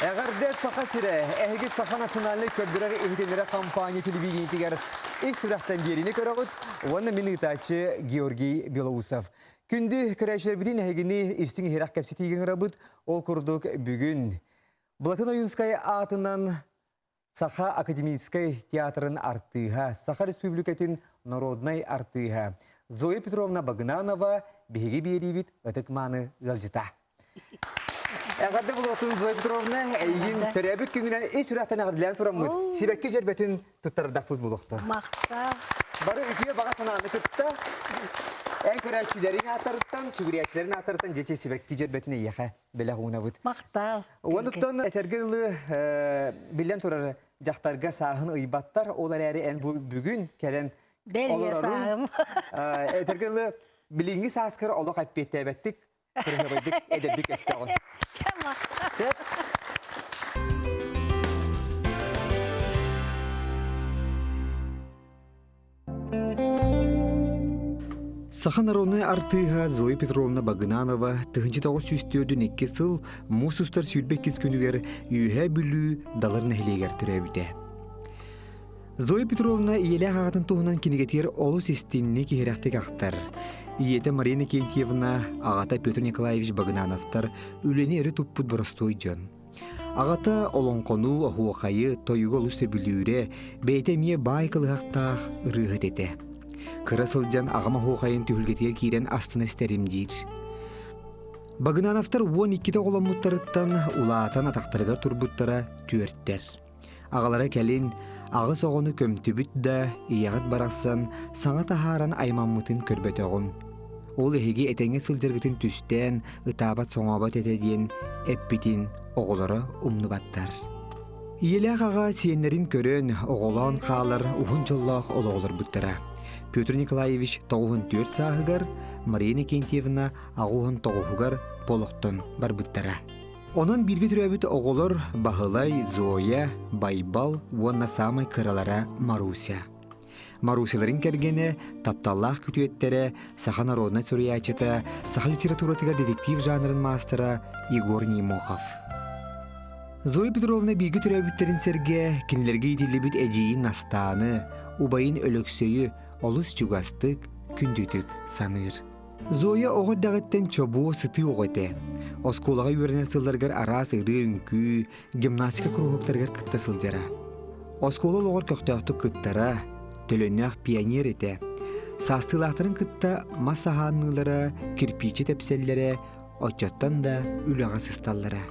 Эҕэрдэ Саха сирэ! Эһиги Саха национальнай көрдөрөр иһитиннэрэр компания телевидениетигэр ис сүрэхтэн биэриини көрөҕүт уонна мин ыытааччы Георгий Белоусов. Күндү көрөөччүлэрбитин эһигини истиҥ иһирэх кэпсэтиигэ ыҥырабыт. Ол курдук бүгүн Былатын Ойуунскай аатынан Саха академическай театрын артыыһа, Саха Республикатын народнай артыыһа Зоя Петровна Багынанова биһиги биэриибит ытык-мааны ыалдьыта. Эҕэрдэ буолуохтун Зоя Петровна, эйигин төрөөбүт күҥүнэн ис сүрэхтэн эҕэрдэлээн тураммыт, сибэкки дьөрбөтүн туттардахпыт буолуохтун. Махтал. Бары үтүө баҕа санааны кытта эн көрөөччүлэриҥ ааттарыттан, сүгүрүйээччилэриҥ ааттарыттан дьиэ сибэкки дьөрбөтүн эйиэхэ бэлэх уунабыт. Махтал. Онуттан этэргэ дылы биллэн турар дьахтарга сааһын ыйбаттар, ол эрээри эн бу бүгүн кэлэн олорорун этэргэ дылы билиҥҥи сааскар олох эппиэттээбэттик, кырыһабайдык, эдэрдик өстөөҕүн. Сөп. Саха народнай артыыһа Зоя Петровна Багынанова 1942 сыл муус устар 22 күнүгэр Үөһээ Бүлүү Далыр нэһилиэгэр төрөөбүтэ. Зоя Петровна ийэлээх аҕатын туһунан кинигэтигэр олус истиҥник иһирэхтик ахтар. Ийэтэ Марина Кентьевна, аҕата Петр Николаевич Багынановтар үлэни өрө туппут боростуой дьон. Аҕата олоҥхону, оһуохайы, тойугу олус сөбүлүүрэ, бэйэтэ эмиэ баай кылыһахтаах ырыаһыт этэ. Кыра сылдьан аҕам оһуохайын түһүлгэтигэр киирэн астына истэрим диир. Багынановтар 12 оҕоломмуттарыттан улаатан атахтарыгар турбуттара түөртэр. Аҕалара кэлин аҕыс оҕону көмтүбүт да, ийэҕит барахсан саҥа таһааран аймаммытын көрбөтөҕүм. Ол эһиги этэҥҥэ сылдьаргытын түстээн, ытаабат-соҥообот этэ диэн эппитин оҕолоро умнубаттар. Ийэлээх аҕа сиэннэрин көрөн, оҕолоон хаалар уһун дьоллоох олоҕу олорбуттара. Петр Николаевич 94 сааһыгар, Мария Никентьевна 89-угар олохтон барбыттара. Онон бииргэ төрөөбүт оҕолор Баһылай, Зоя, Байбал уонна саамай кыралара Маруся. Марусяларын кэргэнэ, тапталлаах күтүөттэрэ, саха народнай суруйааччыта, саха литературатыгар детектив жанрын маастара Егор Неймохов. Зоя Петровна бииргэ төрөөбүттэрин сэргэ кинилэргэ иитиллибит эдьиийин Настааны, убайын Өлөксөйү олус чугастык, күндүтүк саныыр. Зоя оҕо эрдэҕиттэн чобуо сытыы оҕо этэ. Оскуолаҕа үөрэнэр сылларыгар араас ырыа-үҥкүү, гимнастика куруһуоктарыгар кытта сылдьара. Оскуола олоҕор көхтөөхтүк кыттара, төлөннөөх пионер этэ. Саастыылаахтарын кытта мас аһаанныылара, кирпииччэ тэпсэллэрэ, оччоттон да үлэҕэ сысталлара.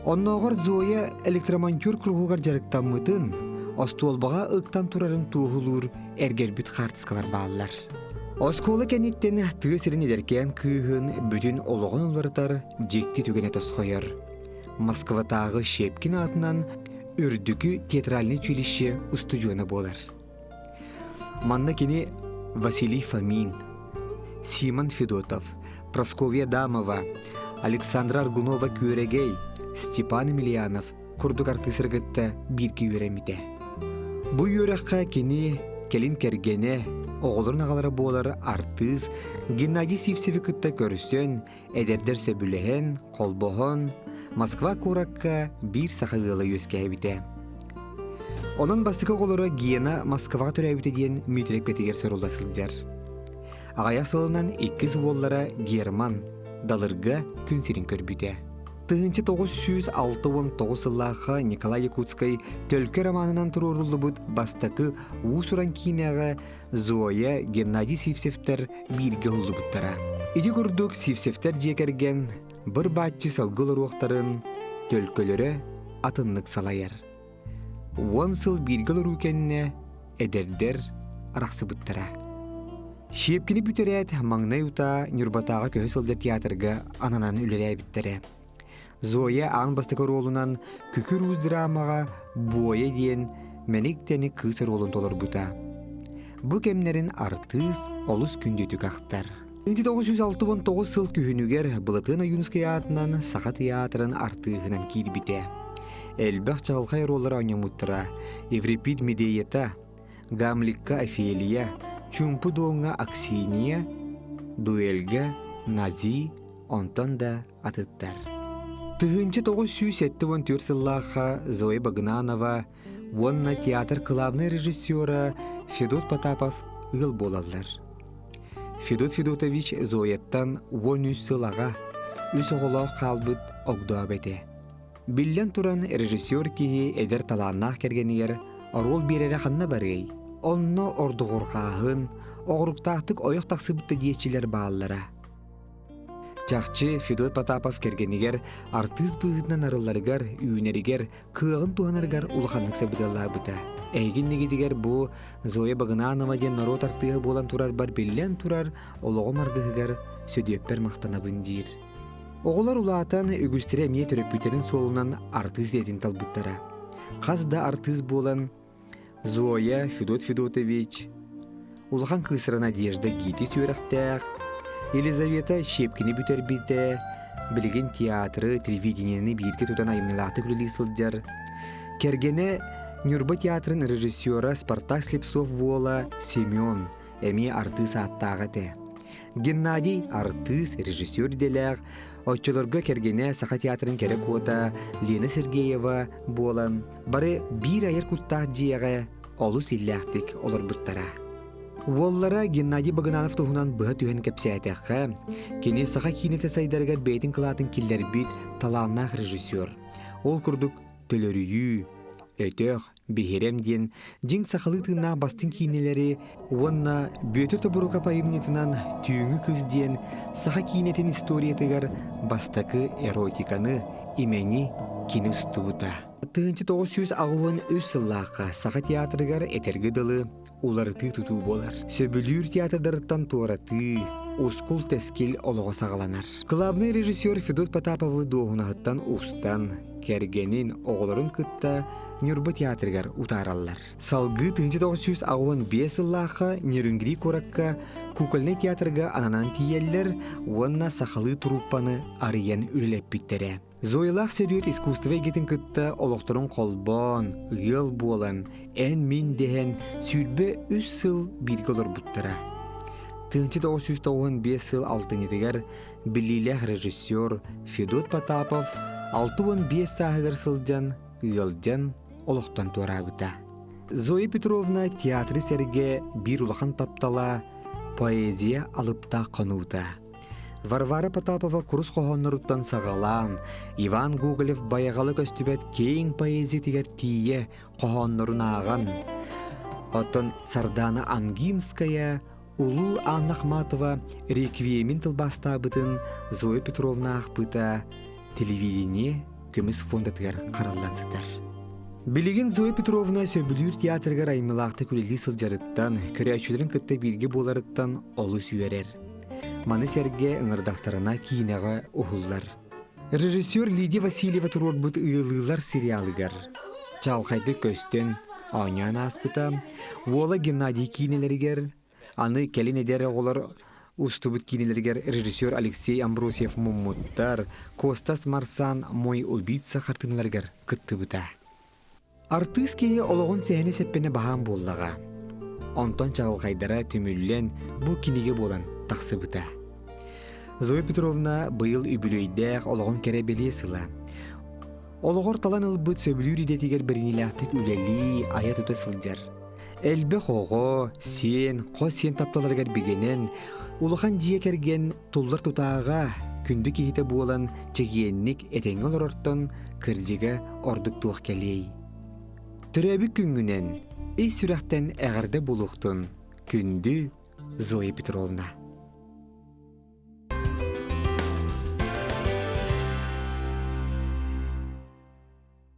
Оннооҕор Зоя электромонтер кругугар дьарыктаммытын, остуолбаҕа ыктан турарын туоһулуур эргэрбит хаартыскалар бааллар. Оскуола кэнниттэн тыа сирин эдэркээн кыыһын бүтүн олоҕун уларытар дьикти түгэнэ тосхойор. Москватааҕы Щепкин аатынан Үрдүкү театральнай училище устудьуона буолар. Манна кини Василий Фомин, Симон Федотов, Прасковья Адамова, Александра Аргунова-Күөрэгэй, Степан Емельянов курдук артыыстары кытта бииргэ үөрэммитэ. Бу үөрэххэ кини кэлин кэргэнэ, оҕолорун аҕалара буолар артыыс Геннадий Сивцеви кытта көрсөн, эдэрдэр сөбүлэһэн, холбоһон, Москва куоракка биир саха ыала үөскээбитэ. Онон бастакы оҕолоро Гена Москваҕа төрөөбүтэ диэн миитирэпкэтигэр сурулла сылдьар. Аҕыйах сылынан иккис уоллара Герман Далырга күн сирин көрбүтэ. 1969 сыллаахха Николай Якутскай Төлкө романынан туруоруллубут бастакы уус-уран киинэҕэ Зоя, Геннадий Сивцевтэр бииргэ уһуллубуттара. Ити курдук Сивцевтэр дьиэ кэргэн быр-бааччы салгы олоруохтарын төлкөлөрө атыннык салайар. 10 сыл бииргэ олоруу кэннэ эдэрдэр арахсыбыттара. Щепкини бүтэрээт маҥнай утаа Ньурбатааҕы көһө сылдьар театрга ананан үлэлээбиттэрэ. Зоя аан бастакы оруолунан Күкүр Уус драмаҕа Буойа диэн мэник-тэник кыыс оруолун толорбута. Бу кэмнэрин артыыс олус күндүтүк ахтар. 1969 сыл күһүнүгэр Былатыан Ойуунускай аатынан Саха тыйаатырын артыыһынан киирбитэ. Элбэх чаҕылхай оруоллары оонньоммуттара Еврипид Медеята, Гамликка Офелия, Чуумпу Дуоҥҥа Аксиния, Дуэльга Нази, онтон да атыттар. 1974 сыллаахха Зоя Багынанова уонна театр кылаабынай режиссера Федот Потапов ыал буолаллар. Федот Федотович Зояттан 13 сыл аҕа, үс оҕолоох хаалбыт огдообо этэ. Биллэн туран, режиссер киһи эдэр талааннаах кэргэнигэр оруол биэрэрэ ханна барыай? Онно ордуҕурҕааһын, оҕуруктаахтык ойох тахсыбыт да диэччилэр бааллара. Чахчы, Федот Потапов кэргэнигэр артыыс быһыытынан арылларыгар, үүнэригэр, кыаҕын туһанарыгар улаханнык сабыдыаллаабыта. Эһиги иннигитигэр бу Зоя Багынанова диэн норуот артыыһа буолан турарбар биллэн турар олоҕум аргыһыгар Сөдүөппэр махтанабын диир. Оҕолор улаатан, үгүстэрэ эмиэ төрөппүттэрин суолунан артыыс идэтин талбыттара. Хас да артыыс буолан Зоя Федот Федотович, улахан кыысыра Надежда ГИТИС үөрэхтээх, Елизавета Щепкини бүтэрбитэ, билигин театры, телевидениены бииргэ тутан айымньылаахтык үлэлии сылдьар. Кэргэнэ Ньурба театрын режиссера Спартак Слепцов уола Семен эмиэ артыыс ааттаах этэ. Геннадий артыыс, режиссер идэлээх, оччолорго кэргэнэ Саха театрын кэрэ куота Лена Сергеева буолан, бары биир айар куттаах дьиэҕэ олус иллээхтик олорбуттара. Уоллара Геннадий Багынанов туһунан быһа түһэн кэпсээтэххэ, кини саха киинэтэ сайдарыгар бэйэтин кылаатын киллэрбит талааннаах режиссер. Ол курдук төлөрүйүү, өтөх, биһирэм диэн дьиҥ сахалыы тыыннаах бастыҥ киинэлэри уонна Бүөтүр Тобурукап айымньытынан Түүҥҥү кыыс диэн саха киинэтин историятыгар бастакы эротиканы, имэҥи кини устубута. 1983 сыллаахха Саха театрыгар этэргэ дылы уларытыы тутуу буолар. Сөбүлүүр театрдарыттан туоратыы, ускул-тэскил олоҕо саҕаланар. Кылаабынай режиссер Федот Потаповы дуоһунаһыттан устан, кэргэнин, оҕолорун кытта Ньурба театрыгар утаараллар. Салгыы 1985 сыллаахха Нерюнгри куоракка кукольнай театрга ананан тиийэллэр уонна сахалыы труппаны арыйан үлэлэппиттэрэ. Зоялаах Сөдүөт искусство эйгэтин кытта олохторун холбоон, ыал буолан, эн-мин дэһэн 23 сыл бииргэ олорбуттара. 1995 сыл алтынньытыгар биллиилээх режиссер Федот Потапов 65 сааһыгар сылдьан, ыалдьан олохтон туораабыта. Зоя Петровна театры сэргэ биир улахан таптала поэзия алыптаах хонуута. Варвара Потапова курус хоһоонноруттан саҕалаан, Иван Гоголев байҕалы көстүбэт киэҥ поэзиятыгар тиийэ хоһооннорун ааҕан, оттон Сардаана Амгинская Улуу Анна Ахматова реквиемин тылбаастаабытын Зоя Петровна аахпыта телевидение көмүс фондатыгар хараллан сытар. Билигин Зоя Петровна сөбүлүүр театрыгар айымньылаахтык үлэлии сылдьарыттан, көрөөччүлэрин кытта бииргэ буоларыттан олус үөрэр. Маны сэргэ ыҥырдахтарына киинэҕэ уһуллар. Режиссер Лидия Васильева туруорбут «Ыалыылар» сериалыгар чаҕылхайдык көстөн оонньоон ааспыта, уола Геннадий киинэлэригэр, аны кэлин эдэр оҕолор устубут киинэлэригэр режиссер Алексей Амбросьев муммуттар, Костас Марсан «Мой убийца» хартыыналарыгар кыттыбыта. Артыыс киһи олоҕун сэһэнэ-сэппэнэ баһаам буоллаҕа. Онтон чаҕылхайдара түмүллэн бу кинигэ буолан тахсыбыта. Зоя Петровна быйыл үбүлүөйдээх олоҕун кэрэ бэлиэ сыла. Олоҕор талан ылбыт сөбүлүүр идэтигэр бэриниилээхтик үлэлии, айа-тута сылдьар. Элбэх оҕо, сиэн, хос сиэн тапталарыгар бигэнэн, улахан дьиэ кэргэн туллар тутааҕа, күндү киһитэ буолан чэгиэнник этэҥҥэ олорортон кырдьыга ордук туох кэлиэй. Төрөөбүт күҥҥүнэн ис сүрэхтэн эҕэрдэ буолуохтун, күндү Зоя Петровна.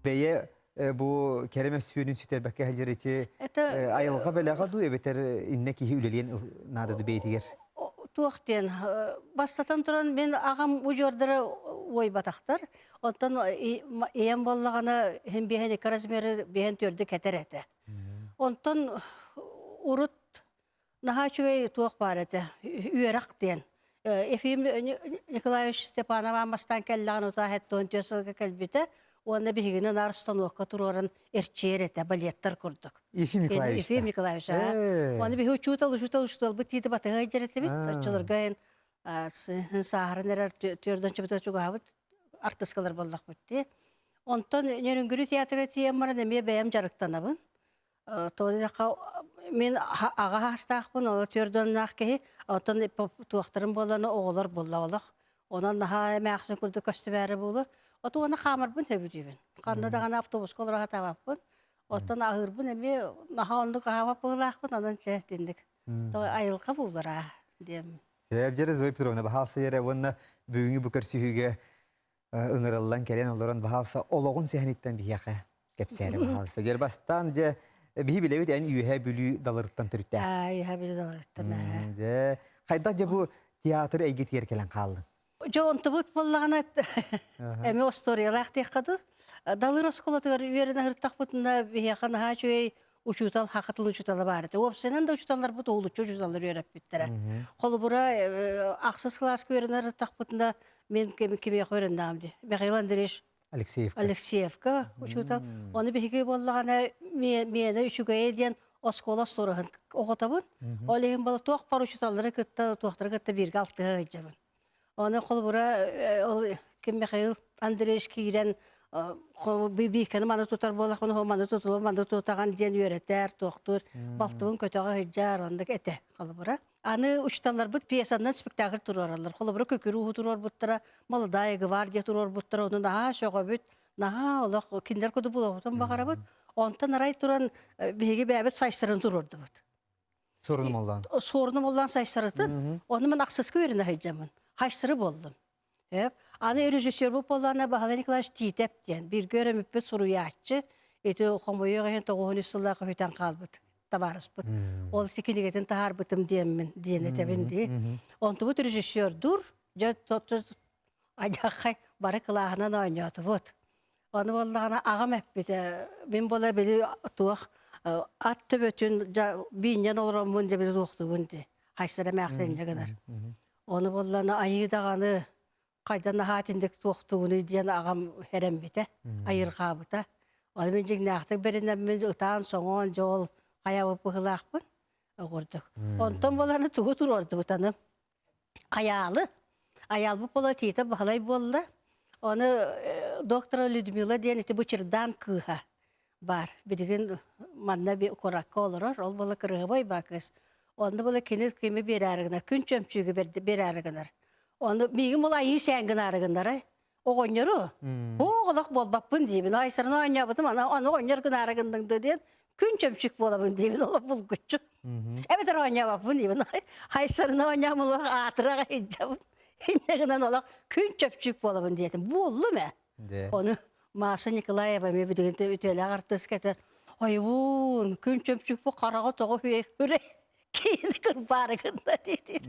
Бэйэ бу кэрэ мөссүөнүн сүтэрбэккэ сылдьар ити айылҕа бэлэҕэ дуу эбэтэр иннэ киһи үлэлиэн наада дуу бэйэтигэр? Туох диэн, бастатан туран мин аҕам удьуордара уойбатахтар. Оттон ийэм буоллаҕына иһин биэһэн икки размеры биэһэн түөрдү кэтэр этэ. Онтон урут Наһаа үчүгэй туох баар этэ, үөрэх диэн. Ефим Николаевич Степанов аан бастаан кэллэҕин утаа 74 сылга кэлбитэ уонна биһигини наар станокка туруоран эрчийэр этэ, балеттар курдук. Ефим Николаевич. Ефим Николаевич, аа. Оны биһи учуутал, учуутал, учууталбыт тиити батыһа илдьэр этибит. Оччолорго эн сааһыран эрэр түөрдөн чыбыта чугаһабыт. артыскалар буоллахпыт дии. Онтон Нөрүнгүрү театрга тиийэн баран эмиэ бэйэм дьарыктанабын. Тоҕо диэтэххэ, мин аҕа саастаахпын, ол түөрт киһи, оттон туохтарым буоллана оҕолор буолла олох. Онон наһаа эмээхсин курдук көстүбээри буолуо. Оту уонна хаамарбын сөбүлүүбүн. Ханна даҕаны автобуска олоро сатаабаппын. Оттон аһыырбын эмиэ наһаа оннук аһаабат быһыылаахпын, онон чэ итинник. Айылҕа буллара диэм. Сөп дьэрэ Зоя Петровна баһаалса эрэ уонна бүгүҥҥү бу көрсүһүүгэ ыҥырыллан кэлэн олорон баһаалса олоҕун сэһэниттэн биһиэхэ кэпсээрэ баһаалса. Дьэр бастаан дьэ биһи билэбит эн Үөһээ Бүлүү далырыттан төрүттээх. Үөһээ Бүлүү далырыттан. Дьэ хайдах дьэ бу театр эйгэтигэр кэлэн хааллыҥ? Дьэ онтубут буоллаҕына эмиэ остуоруйалаах диэххэ дуу. Далыр оскуолатыгар үөрэнэ сырыттахпытына биһиэхэ наһаа үчүгэй учуутал саха тылын учуутала баар этэ. Уопсайынан да учууталларбыт уһулуччу учууталлар үөрэппиттэрэ. Холобура, ахсыс кылааска үөрэнэ сырыттахпытына мин кимиэхэ үөрэннэҕим дии. Михаил Андреевич Алексеевка. Алексеевка учуутал. Ону биһиги буоллаҕына миэнэ үчүгэйэ диэн оскуола сураһын оҕотобун. Ол иһин буола туох бар учууталлары кытта туохтары кытта бииргэ алтыһа сылдьабын. Ону холобура ол ким Михаил Андреевич киирэн бииккэни маны тутар буоллахпына маны тутулу маны тутаҕан диэн үөрэтэр, туохтуур, балтыбын көтөҕө сылдьар оннук этэ холобура. Аны учууталларбыт пьесанан спектакль туруораллар. Холобура Күкүр туруорбуттара, Молодая гвардия туруорбуттара, ону наһаа сөҕөбүт, наһаа олох кинилэр курдук буолуохпутун баҕарабыт. Онтон арай туран биһиги бэйэбит сайсарын туруордубут. Суоруну моллоон. Суоруну моллоон сайсарытын. Ону мен ахсыска үөрэнэ сылдьаммын. Хайсыры боллум. Аны режиссер буоллаана Баһылай Николаевич Тиитэп диэн бииргэ өрөмүппүт суруйааччы ити хомойуох иһин тоҕуһун үс сыллаах үһүтэн хаалбыт табаарыспыт. Ол кинигэтин таһаарбытым диэммин диэн этэбин дии. Онтубут режиссердуур дьэ адьаххай бары кылааһынан оонньоотубут. Ону буоллаҕына аҕам эппитэ мин буола били туох ат төбөтүн биинньэн олороммун дьэ били туохтуубун дии. Хайсара эмээхсин инньэ гынар. Ону буоллаҕына айыы даҕаны хайдан наһаа итинник туохтуугунуй диэн аҕам эрэммитэ, айырҕаабыта. Ону мин дьиҥнээхтик бэринэммин ытаан-соҥоон дьэ ол хайаабыт быһыылаахпын курдук. Онтон буоланы тугу туруордубут аны? Айаалы. Айаалбыт буола Тиитэ Баһылай буолла. Ону доктора Людмила диэн ити Бычырдаан кыыһа баар. Билигин манна куоракка олорор. Ол буола кырыһыбай баа кыыс. Онно буола кини кими биэрээри гынар, күн чөмчүүгү биэрээри гынар. Ону миигин буола айыы сээн гынаары гыннарай. Оҕонньору оҕолох буолбаппын диибин. Айсарына оонньообутум, аны аны оҕонньор гынаары гынныҥ да диэн күн чөмчүк буолабын диибин олох булгуччу. Эбэтэр оонньообоппун диибин. Айсарына оонньоом олох аатыраҕа илдьэбин. Инньэ гынан олох күн чөпчүк буолабын диэтим. Буоллум ээ. Ону Маша Николаева эмиэ билигин үтүөлээх артыыска этэр, «Ойуун, күн чөмчүк бу хараҕа тоҕо үөрэ киһини кырбаары гынна» диир.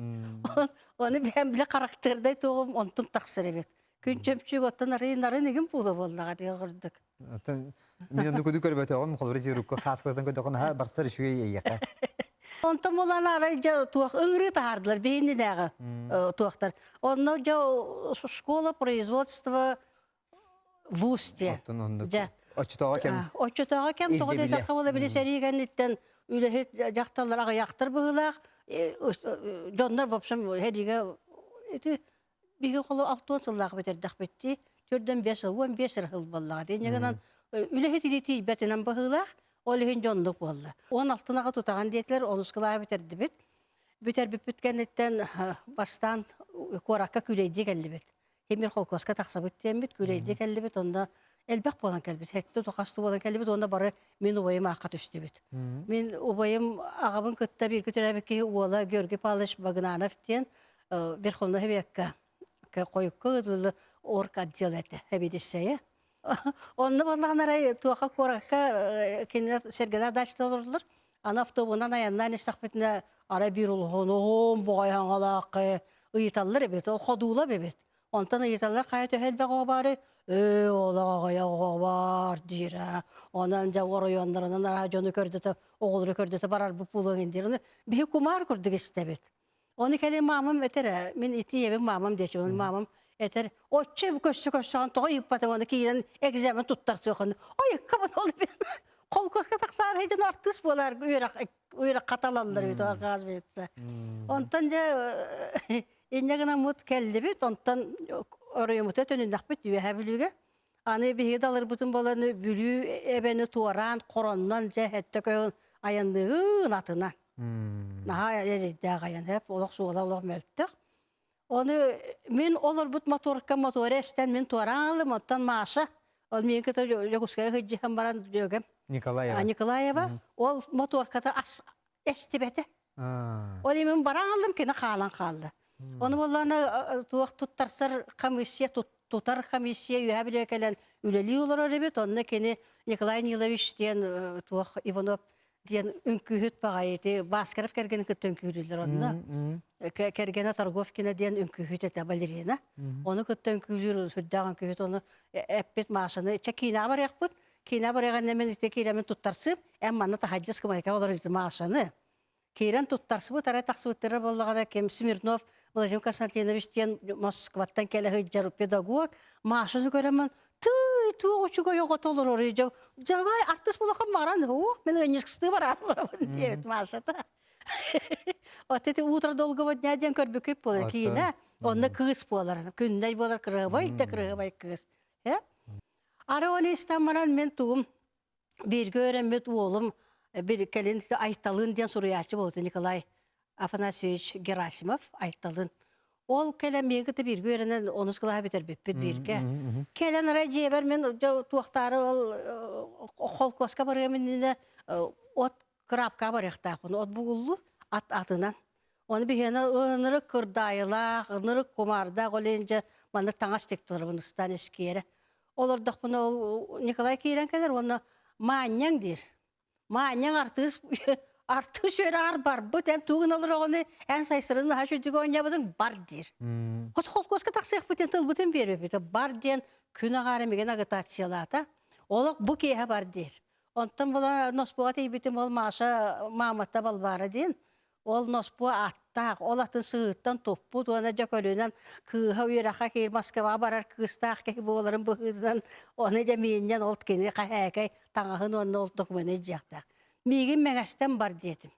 Ону бэйэм бile характырдай туоҕум онтум тахсар эбит. Күн чөмчүк оттон арыйын нарын игин буола буоллаҕа диye курдук. Оттон мин онну куду көрбөтөҕүм, холобур рукка хааскалатан көрдөххө наһаа барсар үчүгэй эйиэхэ. Онтон булан арай дьэ туох ыҥырыы таһаардылар биһиннинээҕи туохтар. Онно дьэ школа производства вуз диэн. Оттон оннук. Дьэ. Оччотооҕу кэм. Оччотооҕу кэм тоҕо диэтэххэ буола били сэрии кэнниттэн үлэһит дьахталлар аҕыйахтар быһыылаах дьоннор в общем сэриигэ ити биһиги холу алтуон сыллаах бүтэрдэхпит дии төрдөн биэс сыл 15 сыл буоллаҕа дии гынан үлэһит илии тиийбэтинэн быһыылаах ол иһин дьоннук буолла он алтынаҕа тутаҕан диэтилэр онус кылааһы бүтэрдибит бүтэрбиппит кэнниттэн бастаан куоракка күүлэйдии кэллибит Тимир холкуоска тахсабыт диэммит, күүлэйдии кэллибит, онно элбэх буолан кэлбит, сэттэ тухасты буолан кэллибит уонна бары мин убайым аахха түстүбүт. Мин убайым аҕабын кытта бииргэ төрөөбүт киһи уола Георгий Павлович Багынанов диэн Верховный Советка хойукка ыытыллы орг отдел этэ, сэбиэдиссэйэ. Онно буоллаҕына арай туоха куоракка кинилэр сэргэлээх дачата олороллор. Аны автобунан айаннаан истэхпитинэ арай биир улахан оһом боҕой хаҥалаах ыйыталлар эбит, ол ходуулап эбит. Онтон ыйыталлар хайа төһө элбэх оҕо баарый? Ээ, олох аҕыйах оҕо баар диир аа. Онон дьэ оройуоннарынан араа дьону көрдөтө, оҕолору көрдөтө барарбыт буолуо диир. Ону биһи кумаар курдук истэбит. Ону кэлин маамам этэр ээ, мин ити ийэбин маамам диэччибин, маамам этэр, оччо көрсө-көрсөҕүн тоҕо ыйыппатыҥ ону киирэн экзамен туттарсыахын. Ойуккабын ол холкуоска тахсаар дьон артыыс буолар үөрэх үөрэх хаталаллар эбит оказывается. Онтон дьэ инньэ гынаммыт кэллибит, онтон Оройуоммута төнүннэхпит Үөһээ Бүлүүгэ. Аны биһиги далырбытын буолан Бүлүү эбэни туораан хороннон дьэ этте көйөн айанныгын атынан. Наһаа эрэйдээх айан эп олох суола олох мөлтөх. Оны мин олорбут моторка мотуора эстэн мин туораан ылым, оттон Маша ол миин кытта Дьокуускайга сылдьыһан баран дьүөгэм Николаева. Николаева ол моторката ас эстибэтэ. Ол иһин баран ыллым, кини хаалан хаалла. Ону буоллаҕына туох туттарсар комиссия, тутар комиссия үөһэ билэ кэлэн үлэлии олорор эбит. Онно кини Николай Нилович диэн туох Иванов диэн үҥкүүһүт баҕайы ити Баскаров кэргэнин кытта үҥкүүлүүллэр онно. Кэргэнэ Торговкина диэн үҥкүүһүт этэ балерина. Ону кытта үҥкүүлүүр сүрдээх үҥкүүһүт ону эппит Машаны чэ киинэҕэ барыахпыт. Киинэ барыаҕын мен ити киирэмин туттарсыым, эн манна таһырдьа ыскамайка олорор Машаны. Киирэн туттарсыбыт, арай тахсыбыттара буоллаҕына ким Смирнов Владимир Константинович диэн Москваттан кэлэ сылдьар педагог Машаны көрөммүн тыый туох үчүгэй оҕото олорор дьабай артыыс булахын баран оо мин ыанньыксытыы бараан олоробун диэбит Машата. Вот эти утро долгого дня диэн көрбүкүт буолар киинэ онно кыыс буолар күннэй буолар кырыһыбай да кырыһыбай кыыс э Ары оны истэн баран мен тугум бииргэ үөрэммит уолум бир кэлин Айталын диэн суруйааччы буолбута Николай Афанасьевич Герасимов Айталын. Ол кэлэн миигин кытта бииргэ үөрэнэн онус кылааһы бүтэрбиппит бииргэ. Кэлэн арай дьиэбэр мен туохтаары ол холкуоска барыам иннинэ от кыраапка барыахтаахпын. От бугуллу ат атынан. Оны биһиэнэ ынырык кырдаайылаах, ынырык кумаардаах ол иһин дьэ маннык таҥас тиктэлэрбин ыстаан искиэрэ. Олордохпуна ол Николай киирэн кэлэр уонна маанньаҥ диир. Маанньаҥ артыыс артыыс үөрэҕэр барбыт, эн тугун олороҕуну, эн сайсырын наһаа үчүгэй оонньообутуҥ бар диир. Хот холкуоска тахсыахпытын тылбытын биэрбиппит. Бар диэн күн аҕаара мигин агитациялаата. Олох бу киэһэ бар диир. Онтон була Носпуга тиийбитим ол Маша маамата Балбаара диэн Ол носпуо аттаах, ол атын сыһыыттан туппут уонна дьэ көлүнэн кыыһа үөрэххэ киир Москваҕа барар кыыстаах киһи буоларын быһыытынан ону дьэ миинньэн ол кини хаһээкэй таҥаһын уонна ол докумены илдьиэхтээх. Миигин Мэҥэстэн бар диэтим.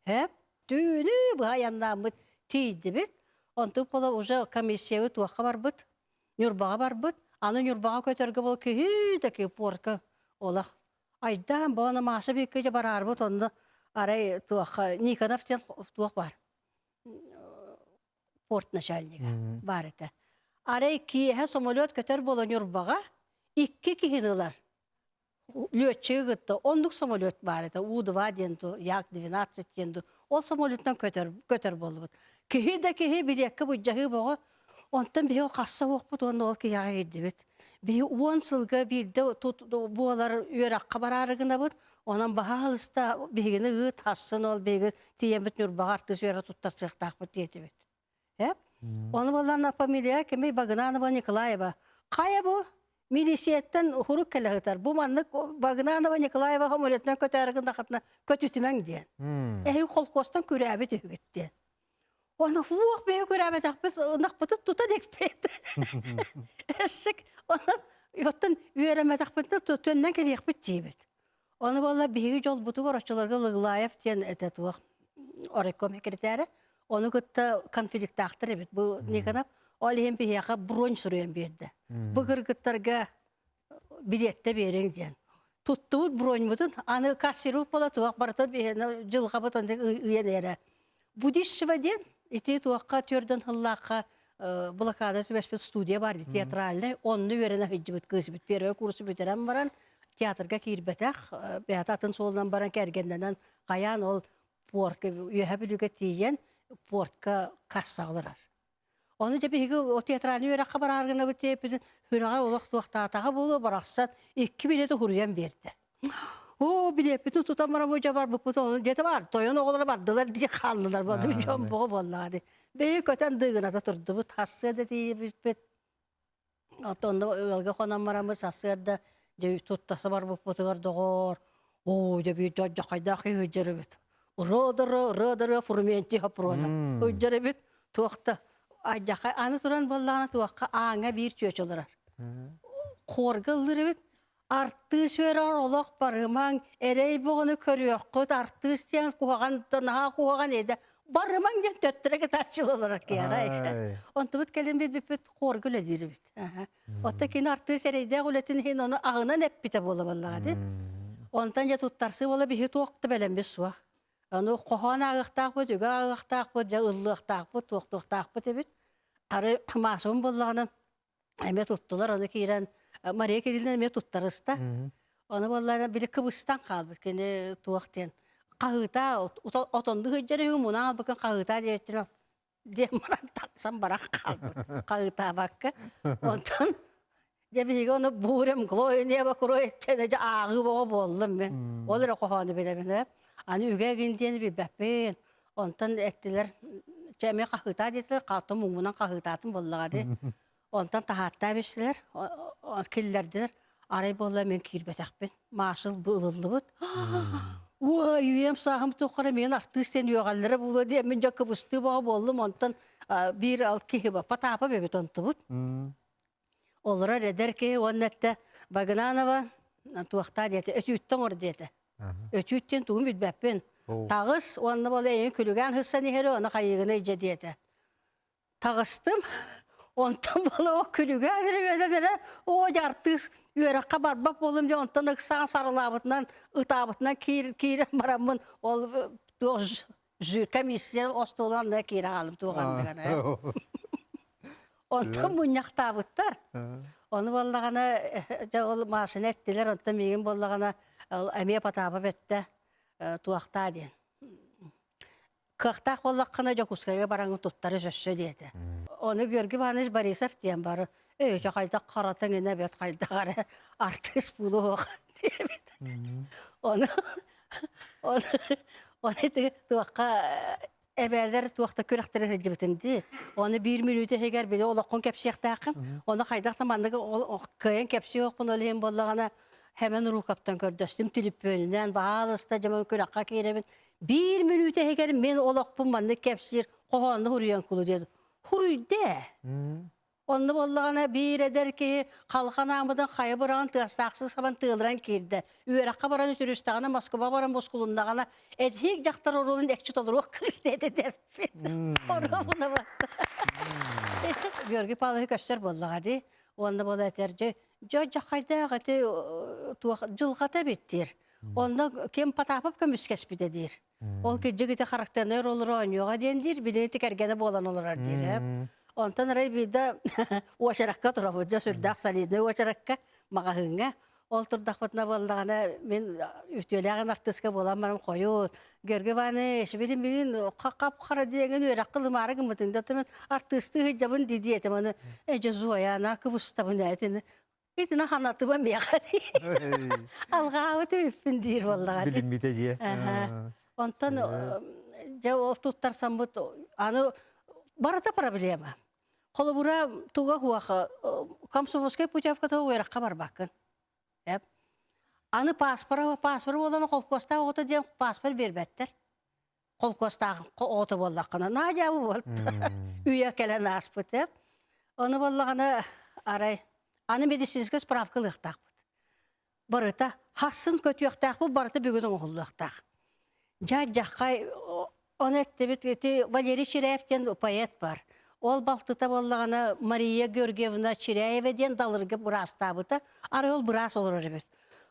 Һэп, түүнү быһа айаннааммыт тиийдибит. Онтук буола уже комиссиябыт туохха барбыт, Ньурбаҕа барбыт. Аны Ньурбаҕа көтөргө бол киһи да киһи порка олох Айдаан боно Маша бииргэ дьэ бараарбыт онно арай туохха Никонов диэн туох баар порт начальнига баар этэ. Арай киэһэ самолет көтөр буола Ньурбаҕа икки киһини ылар. Лүөччүгү кытта оннук самолет баар этэ У-2 диэн ту Як-12 диэн ту ол самолеттан көтөр көтөр буоллубут. Киһи да киһи билиэккэ былдьаһыы боҕо Онтон биһи ол хасса уохпут уонна ол киһиэхэ киирдибит. Биһи 10 сылга биирдэ буолар үөрэххэ бараары гынабыт. Онон баһаалыста биһигини ыыт хассын ол биһиги тиийэммит Ньурбаҕа артыыс үөрэ туттарсыахтаахпыт диэтибит. Эп? Ону буоллаҕына фамилия кимий Багынанова Николаева. Хайа бу? Милициеттэн хурук кэлэ сытар. Бу маннык Багынанова Николаева самолетунан көтөөрү гыннахытына көтүтүмэҥ диэн. Эһиги холкуостан күрээбит үһүгүт диэн. Оны уох бэйэ көрөөбөтөхпүт ынахпытын тута декпет. Эссик онон оттон үөрэммэтэхпитинэ төннөн кэлиэхпит диибит. Ону буолла биһиги дьолбутугар оччолорго Лыглаев диэн этэ туох оройком секретарэ. Ону кытта конфликттаахтар эбит. Бу Никонов ол иһин биһиэхэ бронь суруйан биэрдэ. Бу кыргыттарга билиэттэ биэриҥ диэн. Туттубут броньбутун аны кассирубут буола туох барыта биһиэнэ дьылҕабыт оннук ыйан эрэ. Будищева диэн ити туохха түөрдэн сыллаахха блокада түбэспит студия бар театральный онно үөрэнэ сылдьыбыт кыысбыт первый курсу бүтэрэн баран театрга киирбэтэх бэйэтэ атын суолунан баран кэргэннэнэн хайаан ол портка үөһэ бүлүүгэ тиийэн портка касса олорор. Ону дьэ биһиги ол театральный үөрэххэ бараар гынабыт диэппитин сүрэҕэ олох туохтаатаҕа буолуо барахсан икки билиэти суруйан биэрдэ. Оо, билиэппитин тутан баран бу дьэ барбыппыт ону диэтэ бар, тойон оҕолоро бардылар дии хааллылар бу дьон боҕо буоллаҕа дии. Биһиги көтөн дыыгыната турдубут, хассыа да тиийбиппит. Оттон ыалга хонон бараммыт сарсыарда дьэ туттаса барбыппытыгар доҕоор, оо дьэ биир дьордьоххойдоох киһи сылдьар эбит. Ырыа-дыры, ырыа-дыры Фрументий Хопрона сылдьар эбит. Туох да алдьархай аны туран буоллаҕына туохха ааҥҥа биир чүөчэ олорор. Хуорга ыллыыр эбит. Артыыс үөрэҕэр олох барымаҥ, эрэй боҕону көрүөххүт, артыыс диэн куһаҕан да наһаа куһаҕан этэ. Барымаҥ диэн төттөрө кытааччылы олорор киһи. Онтубут кэлин билбиппит хуорга үлэлиир эбит. Отто кини артыыс эрэйдээх үлэтин иһин ону аҕынан эппитэ буола буоллаҕа дии. Онтон дьэ туттарсыы буола биһи туох да бэлэммит суох. Ону хоһоон ааҕыахтаахпыт, үгэ ааҕыахтаахпыт, дьэ ыллыахтаахпыт, туохтуохтаахпыт эбит. Ары Маасабын буоллаҕына эмиэ туттулар, ону киирэн Мария Кириллина эмиэ туттарыста. Ону буоллаҕына били кыбыстан хаалбыт кини туох диэн хаһыытаа отонду сылдьар үһү мунаан албыкын хаһыытаа диэбиттэрин диэн баран тахсан баран хаалбыт хаһыытаабакка онтон дьэ биһиги ону бурем глою небо кроет диэн дьэ ааҕыы боҕо буоллум мин ол эрэ хоһоону билэбин ээ аны үгэ эгин диэни билбэппин онтон эттилэр чэ эмиэ хаһыытаа диэтилэр хааттым муҥмунан хаһыытаатым буоллаҕа дии Онтон таһааттаа бистилэр, киллэрдилэр. Арай буолла мин киирбэтэхпин. Маашыл бу ылыллыбыт. Уой, үйэм сааһым тухары мин артыыс диэн үөҕэллэрэ буолуо диэн мин дьэ кыбыстыы бөҕө буоллум. Онтон биир ал киһи Потапа бэбит онтубут. Олорор эдэр киһи уонна эттэ Багынанова туохтаа диэтэ, өтүүттэн оҥор диэтэ. Өтүүт диэн тугун билбэппин. Таҕыс уонна бол эйин күлүгээн хыссан иһэри оны хайыгына илдьэ диэтэ. Таҕыстым. Онтон буола күлүгэ эрэ оо дьэ артыыс үөрэххэ барбат буоллум дьэ онтон ыксаан сарылаабытынан ытаабытынан киирэн бараммын ол туох комиссия остуолун анныгар киирэ хаалым туох анныгар онтон мунньахтаабыттар ону буоллаҕына дьэ ол машина эттилэр онтон миигин буоллаҕына эмиэ Потапов эттэ туохтаа диэн Кыахтаах буоллаххына Дьокуускайга бараҥҥын туттары өссө диэтэ. Ону Георгий Иванович Борисов диэн бары өйөчө хайдах харатыҥ инэ бэт хайдах эрэ артыыс буолуох диэбит. Ону ону ону ити туохха эбээлэр туохта күрэхтэрэ сылдьыбытым дии. Ону биир мүнүүтэ иһигэр били олоххун кэпсиэхтээххин. Ону хайдах да маннык кыайан кэпсиэхпин ол иһин буоллаҕына Хэмэн Уруукаптан көрдөстүм түлүппүөнүнэн баһаалыста дьомон күрэххэ киирэбин. Биир мүнүүтэ иһигэр мин олохпун маннык кэпсиир хоһоонну хуруйан кулу диэн хуруйдэ. Онно буоллаҕына биир эдэр киһи халхан аамытын хайа быраҕан тыастаахсык сабан тыалыран киирдэ. Үөрэххэ баран үтүрүстэҕинэ Москва баран бускулуннаҕына этиик дьахтар оруолун экчи толоруох кыыс диэтэ дэппит. Оруобуна батта. Георгий Павлович көстөр буоллаҕа дии. Уонна буола этэр дьэ дьэ хайдаах ити туох дьылҕата эбит диир. Онно ким Потапов көмүскэспитэ диир. Ол кырдьык ити характернай роллору оонньуоҕа диэн диир, билигин ити кэргэнэ буолан олорор диир. Онтон арай биирдэ уочаракка турабыт, дьэ сүрдээх солидный уочаракка маҕаһыыҥҥа. Ол турдахпытына буоллаҕына мин үтүөлээх артыыска буолан баран хойут Георгий Иванович билин билин хап-хара диэҥин үөрэххэ ылымаары гыммытын да мен артыыстыы сылдьабын дии диэтим аны эдьэ Зоя ана кыбыстабын этини итини ханатыба миэхэ алҕаабыт үппүн диир буоллаҕа билиммитэ дии онтон дьэ ол туттарсаммыт аны барыта проблема холобура туга хуаха комсомольскай путевката үөрэххэ барбаккын аны паспора паспор буолан холкуостаах оҕото диэн паспор биэрбэттэр холкуостаах оҕото буоллаххына Надя буолт үйэ кэлэн ааспыт э ону буоллаҕына арай аны медицинскэй справка ылыахтаахпыт барыта хассын көтүөхтээхпит барыта бүгүн оҥоһуллуохтаах дьа дьаххай ону эттибит ити Валерий Чиряев диэн поэт бар ол балтыта буоллаҕына Мария Георгиевна Чиряева диэн Далырга быраастаабыта арай ол быраас олорор эбит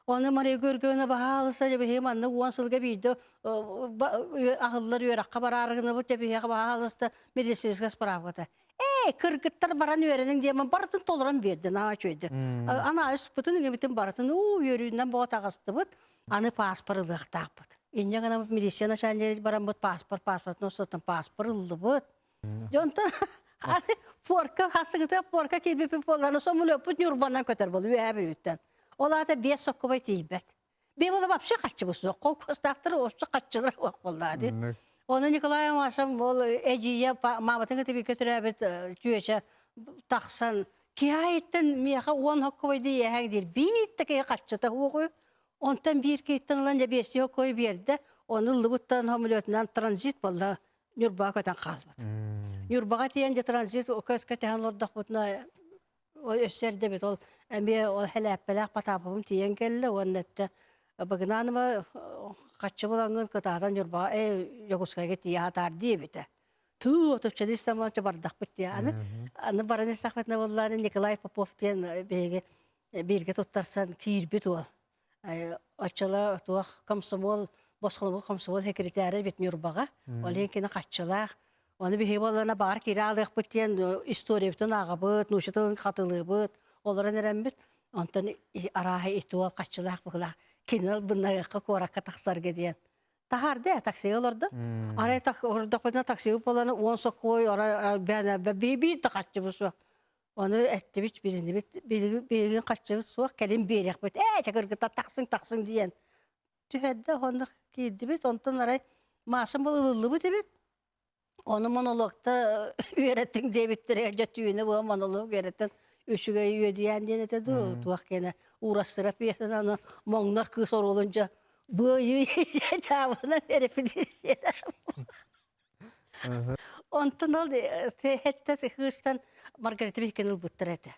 Ону Мария Георгиевна баһаалыста дьэбиһи маннык уон сылга биирдэ аһыллар үөрэххэ бараары гынабыт дьэбиһиэхэ баһаалыста медицинскэй справката. Ээ, кыргыттар баран үөрэниҥ диэмэн барытын толорон биэрдин аа үчүгэйдик. Анаайыспытын иҥэбитин барытын уу үөрүүнэн боҕо таҕыстыбыт. Аны паспор ылыахтаахпыт. Инньэ гынан милиция начальник бараммыт паспор паспортун устатан паспор ыллыбыт. Дьонтон порка хасыгыта порка киирбиппит буоллаҕына самолеппут Ньурбанан көтөр буолла үөһээ Бүлүүттэн. Ол аата биэс соккубай тиийбэт. Бии буола вообще хаччыбыт суох. Холкуостаахтар вообще хаччылар суох буоллаа дии. Оны Николай Амашев ол эдьиийэ мааматын кытта бииргэ төрөөбүт түөчэ тахсан киһи миэхэ уон хоккубай дии иэһэҥ диир. Биир да киһи хаччыта суоҕуй. Онтон биир киһиттэн ылан дьэ биэстии хоккуой биэрдэ. Ону ыллыбыттан самолетунан транзит буолла Ньурбаҕа көтөн хаалбыт. Ньурбаҕа тиийэн дьэ транзит көтөһөн олордохпутуна өссө эрдэбит ол эмиэ ол хэлээппэлээх Потаповым тиийэн кэллэ уонна эттэ Багынанова. Хаччы булаҥҥын кытаатан Ньурбаҕа ээ Дьокуускайга тиийэ сатаар диэбитэ. Тыы отучча истэммочча бардахпыт диye. Аны аны баран истэхпитинэ буоллааны Николай Попов диэн биһиги бииргэ туттарсан киирбит уол. Оччоло туох комсомол босхоломмут комсомол секретаря эбит Ньурбаҕа. Ол иһин кини хаччылаах. Ону биһиги буоллаҕына баҕар киирэ аалыахпыт диэн историябытын ааҕабыт, нуучча тылын хатылыыбыт, олорон эрэммит. Онтон арааһа ити уол хаччылаах быһыылаах кинилэр быннарыахха куоракка тахсарга диэн таһаарда ээ таксига олордо. Арай олордохпутуна таксига буолан уон сокуой арай биир да хаччыбыт суох. Ону эттибит, билиннибит, билигин хаччыбыт суох, кэлин биэриэхпит. Ээ, чакыргыта тахсыҥ, тахсыҥ диэн. Түһэрдэ, онно киирдибит, онтон арай Машам был ылыллыбыт эбит. Ону монологта үөрэттиҥ диэбиттэрэ, дьэ түүнү бу монолог үөрэтэн үчүгэй үөдүйээн диэн этэ дуу, туох киэнэ уурастыра пьесаны аны моҥнор кыыс оруолун дьэ быайыы чаабынан репетиция. Онтон ол хэттэ кыыстан Маргарита Бихикин ылбыттар этэ.